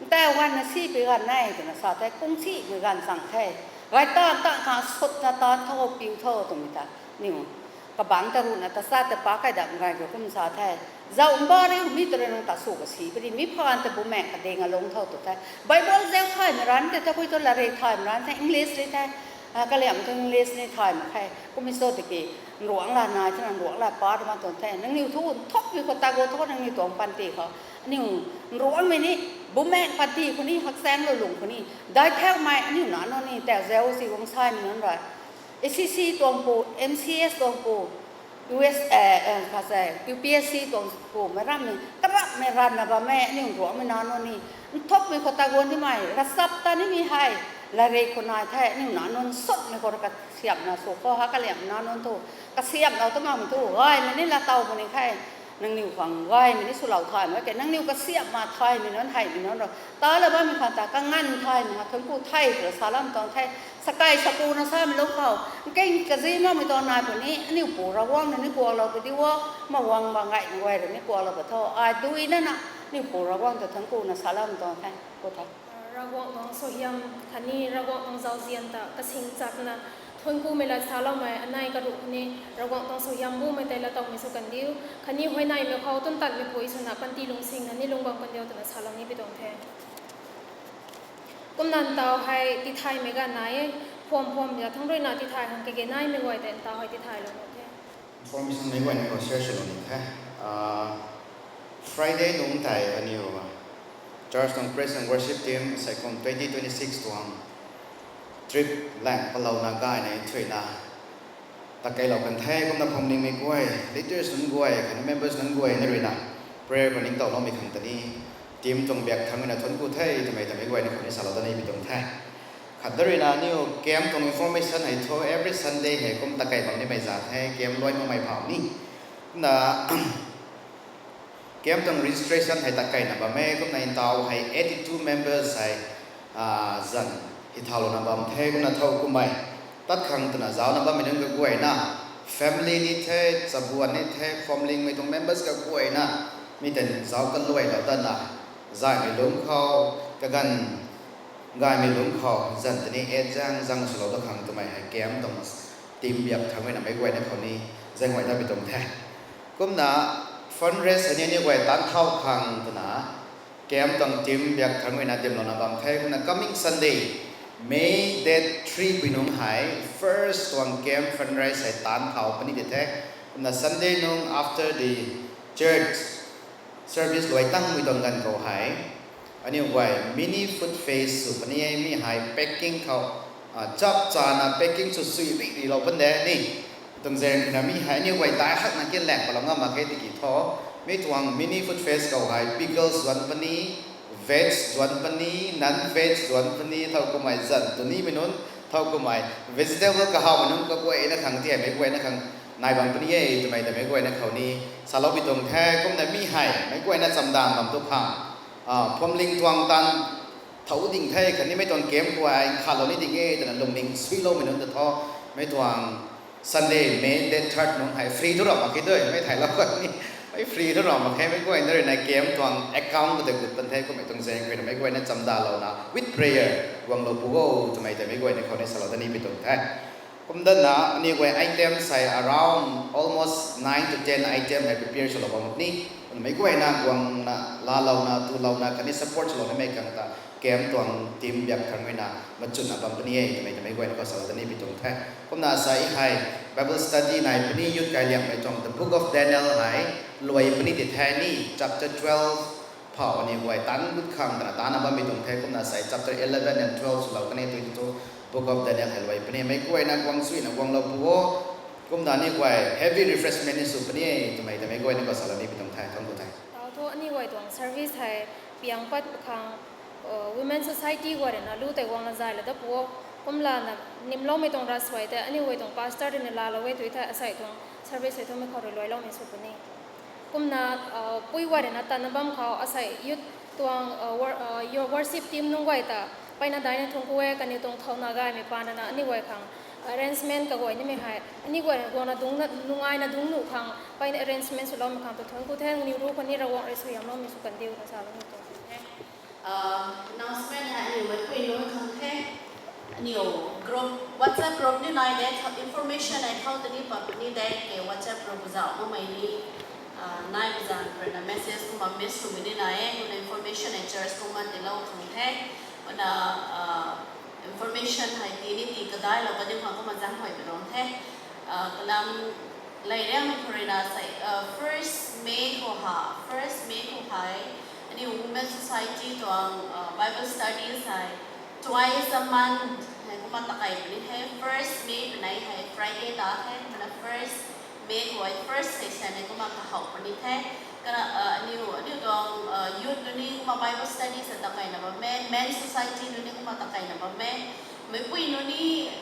Ntau ganvna si pui ganv e twna sa the, kung simei ganv chang the. Gay taanv taanv khang sutna taanc tho, piu tho twmei ta aniu kabangc ta ruhna ta sa ta pa kai dam ganv khou kum sa the. Zauc mba riu mi ta rui nang ta sw kasi puni, mi phaan ta bumaengh kading alung tho tu the. Bible zauc thaymei ranc tei tabui thu latrik thaymei ranc the, English rui the. Kaliam thu English ni thay mak khe. Kummei cho tiki, nruangc la nai thena nruangc la pa ta bam tuang the. Nangniw thu nthukmei khou ta gu tho, nangniw tuang panty khou. Aniu nruangmei ni, bumaengh panty khou ni, hakchaeng lou lung khou ni, dai thaumei aniu nac nunc ni tau zau si guang saimei nunc rui, ACC tuang pu, MCS tuang pu, US, kha se, UPSC tuang pu, meic rammei, karapmei ranvna bammei aniu nruangmei nac nunc ni, nthukmei khou ta gu nimei, ravchap ta nimei hei, latrik khou nai the, aniu nac nunc sutmei khou ra kasiamhna sw khou ha, kaliam nac nunc thu, kasiamhlou ta makmei thu gaymei ni laa tow puni khe. Nangniw khang gaymei ni swlou thay mak ke, nangniw kasiamhna thaymei nunc, heimei nunc ra, ta la bammei khang ta kanganv thaymei ha thuanc ku the twna salou tuang the. Sakai sakuna samei lung khou, nking kazi makmei tuang nai puni, aniu Pu Ravguangc na ni kuaklou puni di o, ma guang bang gay guay rui ni kuaklou pa tho, ai dui nana, aniu Pu Ravguangc ta thuanc kuna salou tuang the, ku the. Ravguangc tuang suaihiam khatni Ravguangc tuang zauzian ta kasing chakna, thuanc kumei lat saloumei anei karuh khou ni, Ravguangc tuang suaihiam bumei tei laatowmei sw kan diu, khatni huayneymei khou tun tatmei pui swna panty lungsingna ni lung bam kan diu twna salou ni pi tuang the. Kumna ntaw hei tithaymei ganv nai e, phuam phuam ya thangc ruina tithay khang kage naimei guay tei ntaw hei tithaylou nuh the. Information mei guayna khou share swlou ni the. Friday nungc tei aniu Church tuang Praise and Worship Team, saikum twenty twenty-six tuang trip lang palouna gayna thuina takeilou kan the. Kumna phuamlingmei guay, leaders nunc guay khatni members nunc guay na ruina prayer khou ningtowloumei khang tei ni team tuang biak thangc ruina thuanc ku the twmei ta meic guayna khou ni salou dat ni pi tuang the. Khat da ruina aniu camp tuang information hei thu every Sunday hei kum takei bam nimei za the, camp luai makmei phau ni. Kumna camp tuang registration hei takeina bam e, kumna ntaw hei eighty-two members hei zan hi thaulouna bam the. Kumna thow kummei tat khang twna zaucna bammei nunc kaguayna, family ni the, chabuan ni the, phuamlingmei tuang members kaguayna mi tei zauc kaluailou datna, zaymei lungc khou, kaganv gaymei lungc khou zan tei ni et zaeng zaeng swlou dat khang twmei hei camp tuang team biak thangc ruina meic guayna khou ni zaenghuay dat pi tuang the. Kumna fundraise hei ni aniu guay taanc thau khang twna camp tuang team biak thangc ruina dimlouna bam the. Kumna coming Sunday, May date three pui nungc hei first tuang camp fundraise hei taanc thau puni di the. Kumna Sunday nung after the church service luai tangmei tuang ganv khou hei aniu guay mini food fest sw puni e. Mi hei packing khou chap chana packing sw sui ri rilou pun de ni. Tuang zaeng ruina mi hei aniu guay dai hakna kinlaeng palou ngam mak khe tiki thu, mi tuang mini food fest khou hei pickles zuanc puni, veg zuanc puni, non veg zuanc puni, thow kummei zan twnimei nunc, thow kummei vegetable kahawmei nunc kaguayna khang ti hei meic guayna khang nai bam puni e twmei ta meic guayna khou ni salou pi tuang the. Kumna mi hei meic guayna chamdan bam tu khang phuamling tuang taanv thau ding the khatni mei tuang camp khou ai nkhatlou ni ding e twna lungning suiloumei nunc ta thu, mei tuang Sunday, May date third nung hei free thu ram mak khe tu, mei thaylou kani, mei free thu ram mak khe. Meic guayna ruina camp tuang account khou tei gut pan the. Kummei tuang zaeng ruina meic guayna chamdalouna with prayer guanglou pu o twmei ta meic guayna khou ni salou dat ni pi tuang the. Kumdatna aniu guay items hei around almost nine to ten item hei prepare swlou bam ni. Kumna meic guayna guangna laalouna tulouna khatni support swlouna mei khang ta camp tuang team biak thangc ruina machunna bam puni e twmei ta meic guayna khou salou dat ni pi tuang the. Kumna sa hei Bible study nai puni, youth kailiangmei tuang the Book of Daniel hei luai puni di the ni, chapter twelve phau aniu guay taanc gut khang twna taanna bammei tuang the. Kumna sa chapter eleven and twelve swlou kani tui thu Book of Daniel hei luai puni. Meic guayna guang suina guanglou pu o. Kumna aniu guay heavy refreshment ni sw puni e twmei ta meic guayna khou salou ni pi tuang the. Thank you the. Tau thu aniu guay tuang service hei piang pat khang Women Society guay ruina lu tei guangna zay la dat pu o. Kumlana nimloumei tuang ravsuai tei aniu guay tuang pastor ruina laalou e tui the, asei tuang service hei thu mei khou rui luailoumei sw puni. Kumna pui guay ruina tanna bam khou asei youth tuang worship team nunc guay ta mpeyna daihna thuanc ku e. Kaniw tuang thauna gaymei paan rana aniu guay khang arrangement kaguay nimei hei aniu guay guangna nungaina dungc nuh khang mpeyna arrangement swloumei khang ta thuanc ku the. Aniu ru khou ni Ravguangc rui suaihiamloumei sw kandiu na salou ni tuang the. Announcement hei aniu meipui nunc khang the. Aniu group, WhatsApp group ni nai de, information hei khou tei ni pat puni de, ke WhatsApp group zauh makmei ni nai bazan khou ruina message kumna miss swmei ni nai e. Kumna information hei church kumna tiilou khang the. Kumna information hei ti ni ti kadailou kaniw khang kumna zaenghuay pi tuang the. Kalam leiriangmei khou ruina sei first May khou ha, first May khou hei aniu Women Society tuang Bible studies hei twice a month hei kumna takei puni the. First May puni hei Friday ta the, kumna first May khou hei first session hei kumna kahow puni the. Kumna aniu, aniu tuang youth nunc ni kumna Bible studies hei takeina bam e, Men Society nunc ni kumna takeina bam e. Meipui nunc ni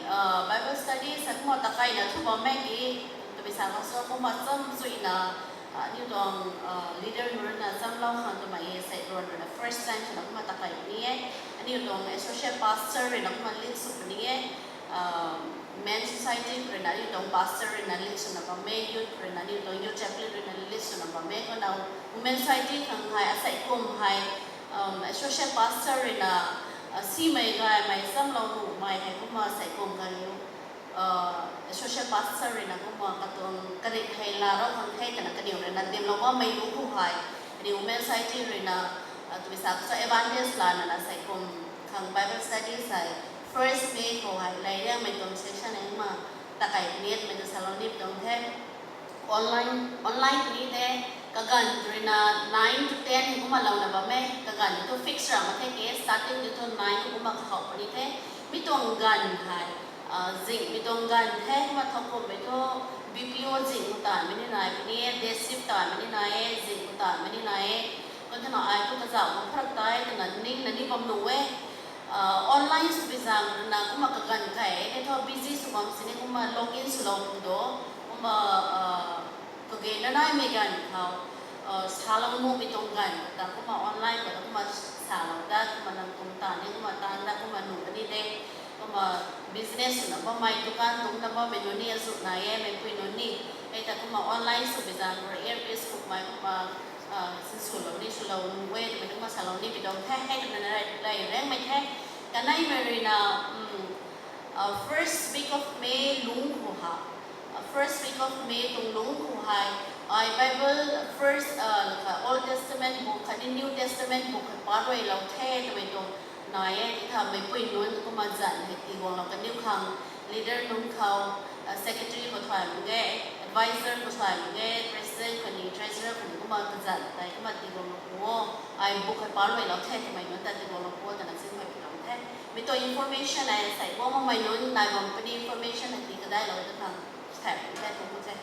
Bible studies hei kumna takeina thu bam e ki, tabui sa khou so kumna cham chuina aniu tuang leader nunc ruina chamlou khang twmei e. Sei ruan ruina first time swna kumna takei puni e. Aniu tuang associate pastor ruina kumna lead sw puni e. Men Society khou ruina aniu tuang pastor ruina lead swna bam e, youth khou ruina aniu tuang youth chaplain ruina lead swna bam e. Kumna Women Society khang hei asei kum hei associate pastor ruina simei gaymei chamlou nuhmei hei kumna sei kum kaniw associate pastor ruina kumna katuang karik hei laalou khang the twna kaniw ruina dimlou bammei lu khou hei aniu Women Society ruina tabui sa khou so advantage lana na sei kum khang Bible studies hei first May khou hei leiriangmei tuang session hei kumna takei puni e twmei ta salou ni pi tuang the. Online, online puni de, Kaganv ruina nine to ten hei kumna louna bam e. Kaganv ni thu fix ra mak the ke, starting ni thu nine kumna kahow puni the. Mi tuang ganv hei, zingmei tuang ganv the, kumna thowkumhmei thu B P O zingmei tanmei ni nai puni e, day shift tanmei ni nai e, zingmei tanmei ni nai e. Kumna ai thu kazauh kum pharak tei twna ningna ni bam nuh e. Online swbi zaeng ruina kumna kaganv kei e thu busy sw bam sini kumna login swlou pu do. Kumna kage na naimei ganv khou salou nuhmei tuang ganv ta kumna online khou ta kumna salou dat kumna nang kum ta ni kumna taanv dat kumna nuh puni de. Kumna business swna bammei, dukan tumna bammei nunc ni azuh nai e, meipui nunc ni. Hei ta kumna online swbi zaeng rui earpiece kummei kumna sinswlou ni swlou nuh e twmei kumna salou ni pi tuang the. Hei twna rey rengmei the. Kaneimei ruina first week of May lungc khou ha, first week of May tuang lungc khou hei, ai Bible first, Old Testament book khatni New Testament book khat paluailou the twmei tuang nai e. Titha meipui nunc kumna zanc hei tiguanglou kaniw khang, leader nunc khou, secretary khou thay mak ge, advisor khou thay mak ge, president khatni treasurer khatni kumna kazanc tei kumna tiguanglou pu o. Ai book hei paluailou the twmei nunc ta tiguanglou pu o twna chin khuay pi tuang the. Mi tuang information hei sei guang makmei nunc nai bam puni, information hei ti kadailou ta khang thay pu the, thungc pu the.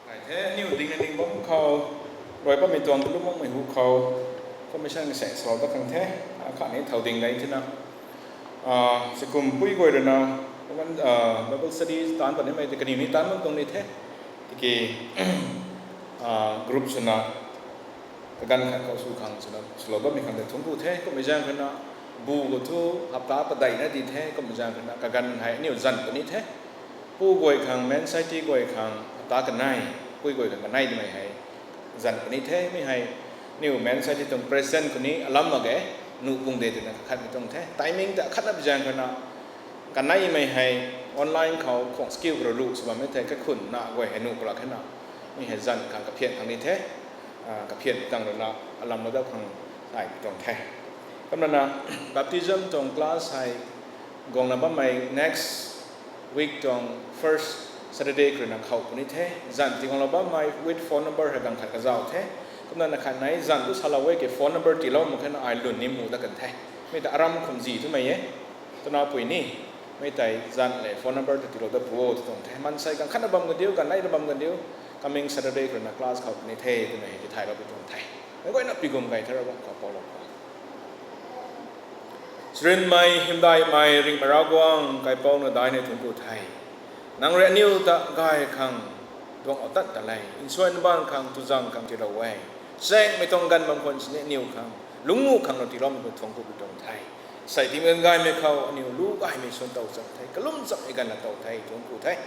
Nai the, aniu ding na ding bam khou, rui bammei tuang kalum makmei hu khou, commission se salou dat khang the, akhatni thow ding gay thena. Sikum pui guay ruina, Bible study taanc pat nimei tei kaniw ni taanc bam tuang ni the. Tiki, group swna, kaganv khat khou sw khang swna swlou bammei khang tei thungc ku the, kummei zaeng ruina, bu khou thu hapta padeihna di the, kummei zaeng ruina, kaganv hei aniu zanc puni the. Pu guay khang, men society guay khang, hapta kanei, pui guay khang kanei twmei hei, zanc puni the, mi hei, aniu men society tuang president khou ni alam mak ge, nuh pung de twna kakhatmei tuang the. Timing ta khatna bi zaeng khana, kaneimei hei online khou khwang skill khou rui lu sw bammei thei, kaikhunc na guay hei nuh pula khana, mi hei zanc khang kaphian khang ni the, kaphian tang ruina alam lou dat khang ai tuang the. Kumna na baptism tuang class hei guangna bammei next week tuang first Saturday khou ruina khou puni the. Zanc ti guanglou bammei with phone number hei ganv khat kazauh the. Kumna na khat nei zanc tu salou e ke phone number tiilou mak khana ai lun ni mu dat kan the. Mi ta aram khumzi twmei e. Twna pui ni, mi tei zanc le phone number ta tiilou dat pu o tw tuang the. Maansei ganv khatna bam gandiu, ganv neina bam gandiu, coming Saturday khou ruina class khou puni the twmei hei tithaylou pi tuang the. Meic guayna pigum gay the Ravguangc khou paulou khou. Charynmei, hymdaihmei, ringhmei Ravguangc, kaipouc na daihna thuanc ku the. Nang rui aniw ta gay khang tuang atat ta le, nsuan baan khang, tuzang khang tiilou e. Chaengmei tuang ganv bam khwan sini aniw khang lungc nuh khang na tiiloumei khou thuanc ku pi tuang the. Sei tingmei gaymei khou aniw lu gaymei suan tow cham the, kalum chammei ganv na tow the, thuanc ku the.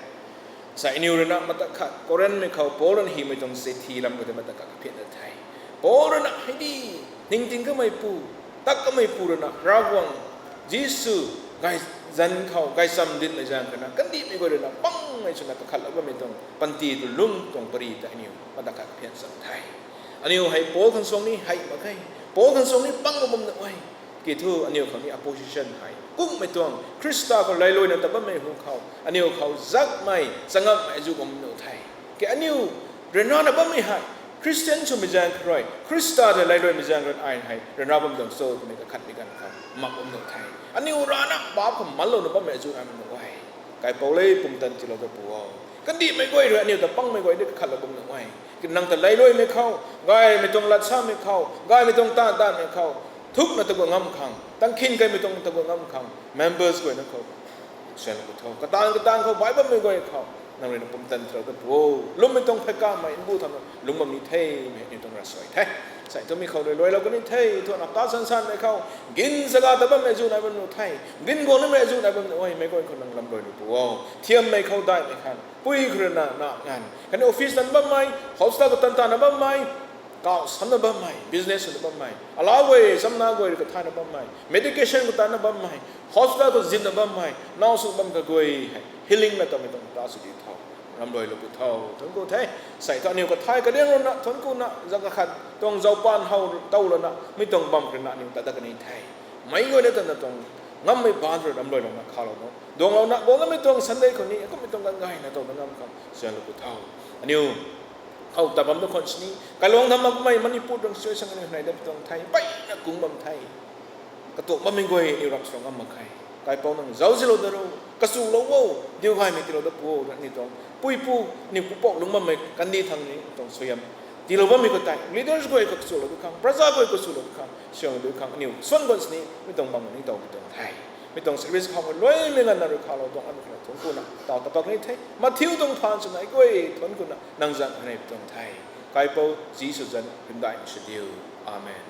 Sei aniw ruina mata khat Korinthmei khou Paul rui hymei tuang chithi lam khou tei mata khat kaphian na the. Paul ruina hei di, ningting kameipu, tak kameipu ruina Ravguangc Jisu gay zanc khou gaychamv dinmei zaeng khana kandihmei guay ruina pangmei swna kakhatlou bammei tuang panty tu lungc tuang pary ta aniw mata khat kaphian cham the. Aniw hei Paul khang suang ni hei mak khe, Paul khang suang ni pang bam nuh e. Ki thu aniw khang ni opposition hei kumhmei tuang Khrista khou lailuaina ta bammei hu khou aniw khou zakmei changamhmei azuh bam nuh the. Ke aniw ryanrana bammei hei Khristian swmei zaeng khou rui, Khrista ta lailuaimei zaeng rui ai hei ryanra bam tuang cho twmei kakhatmei ganv khou mak bam nuh the. Aniw rana paap khou manlouna bammei azuh nai bam nuh e. Kaipouc le, pumtan tiilou dat pu o. Kandihmei guay rui aniw ta pangmei guay di kakhatlou bam nuh e. Nang ta lailuaimei khou, gaymei tuang latsamei khou, gaymei tuang taanv taanvmei khou thukna taguang ngam khang, tangkhin kaimei tuang taguang ngam khang members guayna khou suan ku tho. Kataanv kataanv khou bai bammei guay khou nang ruina pumtan tiilou dat pu o. Lwmmei tuang pheykamei nbu thamna lungc bam ni themei aniw tuang ravsuai the. Sei twmei khou rui luailou kan ni the. Thuan hapta sansanmei khou gin zaga ta bammei azuh nai bam nuh the, gin guang nimei azuh nai bam nuh e. Meic guay khou nang lam luailou pu o. Thiammei khou daihmei khang pui khou ruina na nganv khatni office tan bammei, hospital khou tan tana bammei, kau samna bammei, business swna bammei, alau guay samna guay rui kathayna bammei, medication khou tanna bammei, hospital khou zipna bammei, naw sw bam kaguay hei healing na tamei tuang ta sw di tho. Lam luailou pu tho, thuanc ku the. Sei thu aniw kathai kariang ruina thuanc kuna zang kakhat tuang zaupan how tow lana mi tuang bam khou ruina aniw tat dat kan ni the. Meic guayna tana tuang ngammei baan rui lam luailouna khalou nu duanglouna guangmei tuang Sunday khou ni kumhmei tuang ganv gayna towna ngam khang suanlou pu tho. Aniw khou ta bam da khwan sini kailuang tham makmei Manipur tuang situation aniw nai dat pi tuang the, mpeyna kung bam the. Katuang bammei guay aniw ram sw ngam mak khe. Kaipouc nang zauczilou da ro, kachulou o, diu gaymei tiilou dat pu o, aniw tuang puipu, aniw pupouc lungc bammei kandih thang ni tuang suaihiam tiilou bammei khou tei leaders guay khou kachulou du khang, praja guay kachulou du khang, suang du khang aniw suan guan sini mi tuang bam ningtow pi tuang the. Mi tuang service khou luaimei nganvna rui khalou tuang aniw khou thuanc kuna taw tapak ni the. Mathiu tuang phaan swna ei guay thuanc kuna nang zanc hei nei pi tuang the. Kaipouc Jisu zanc hymdaihmei sw diu. Amen.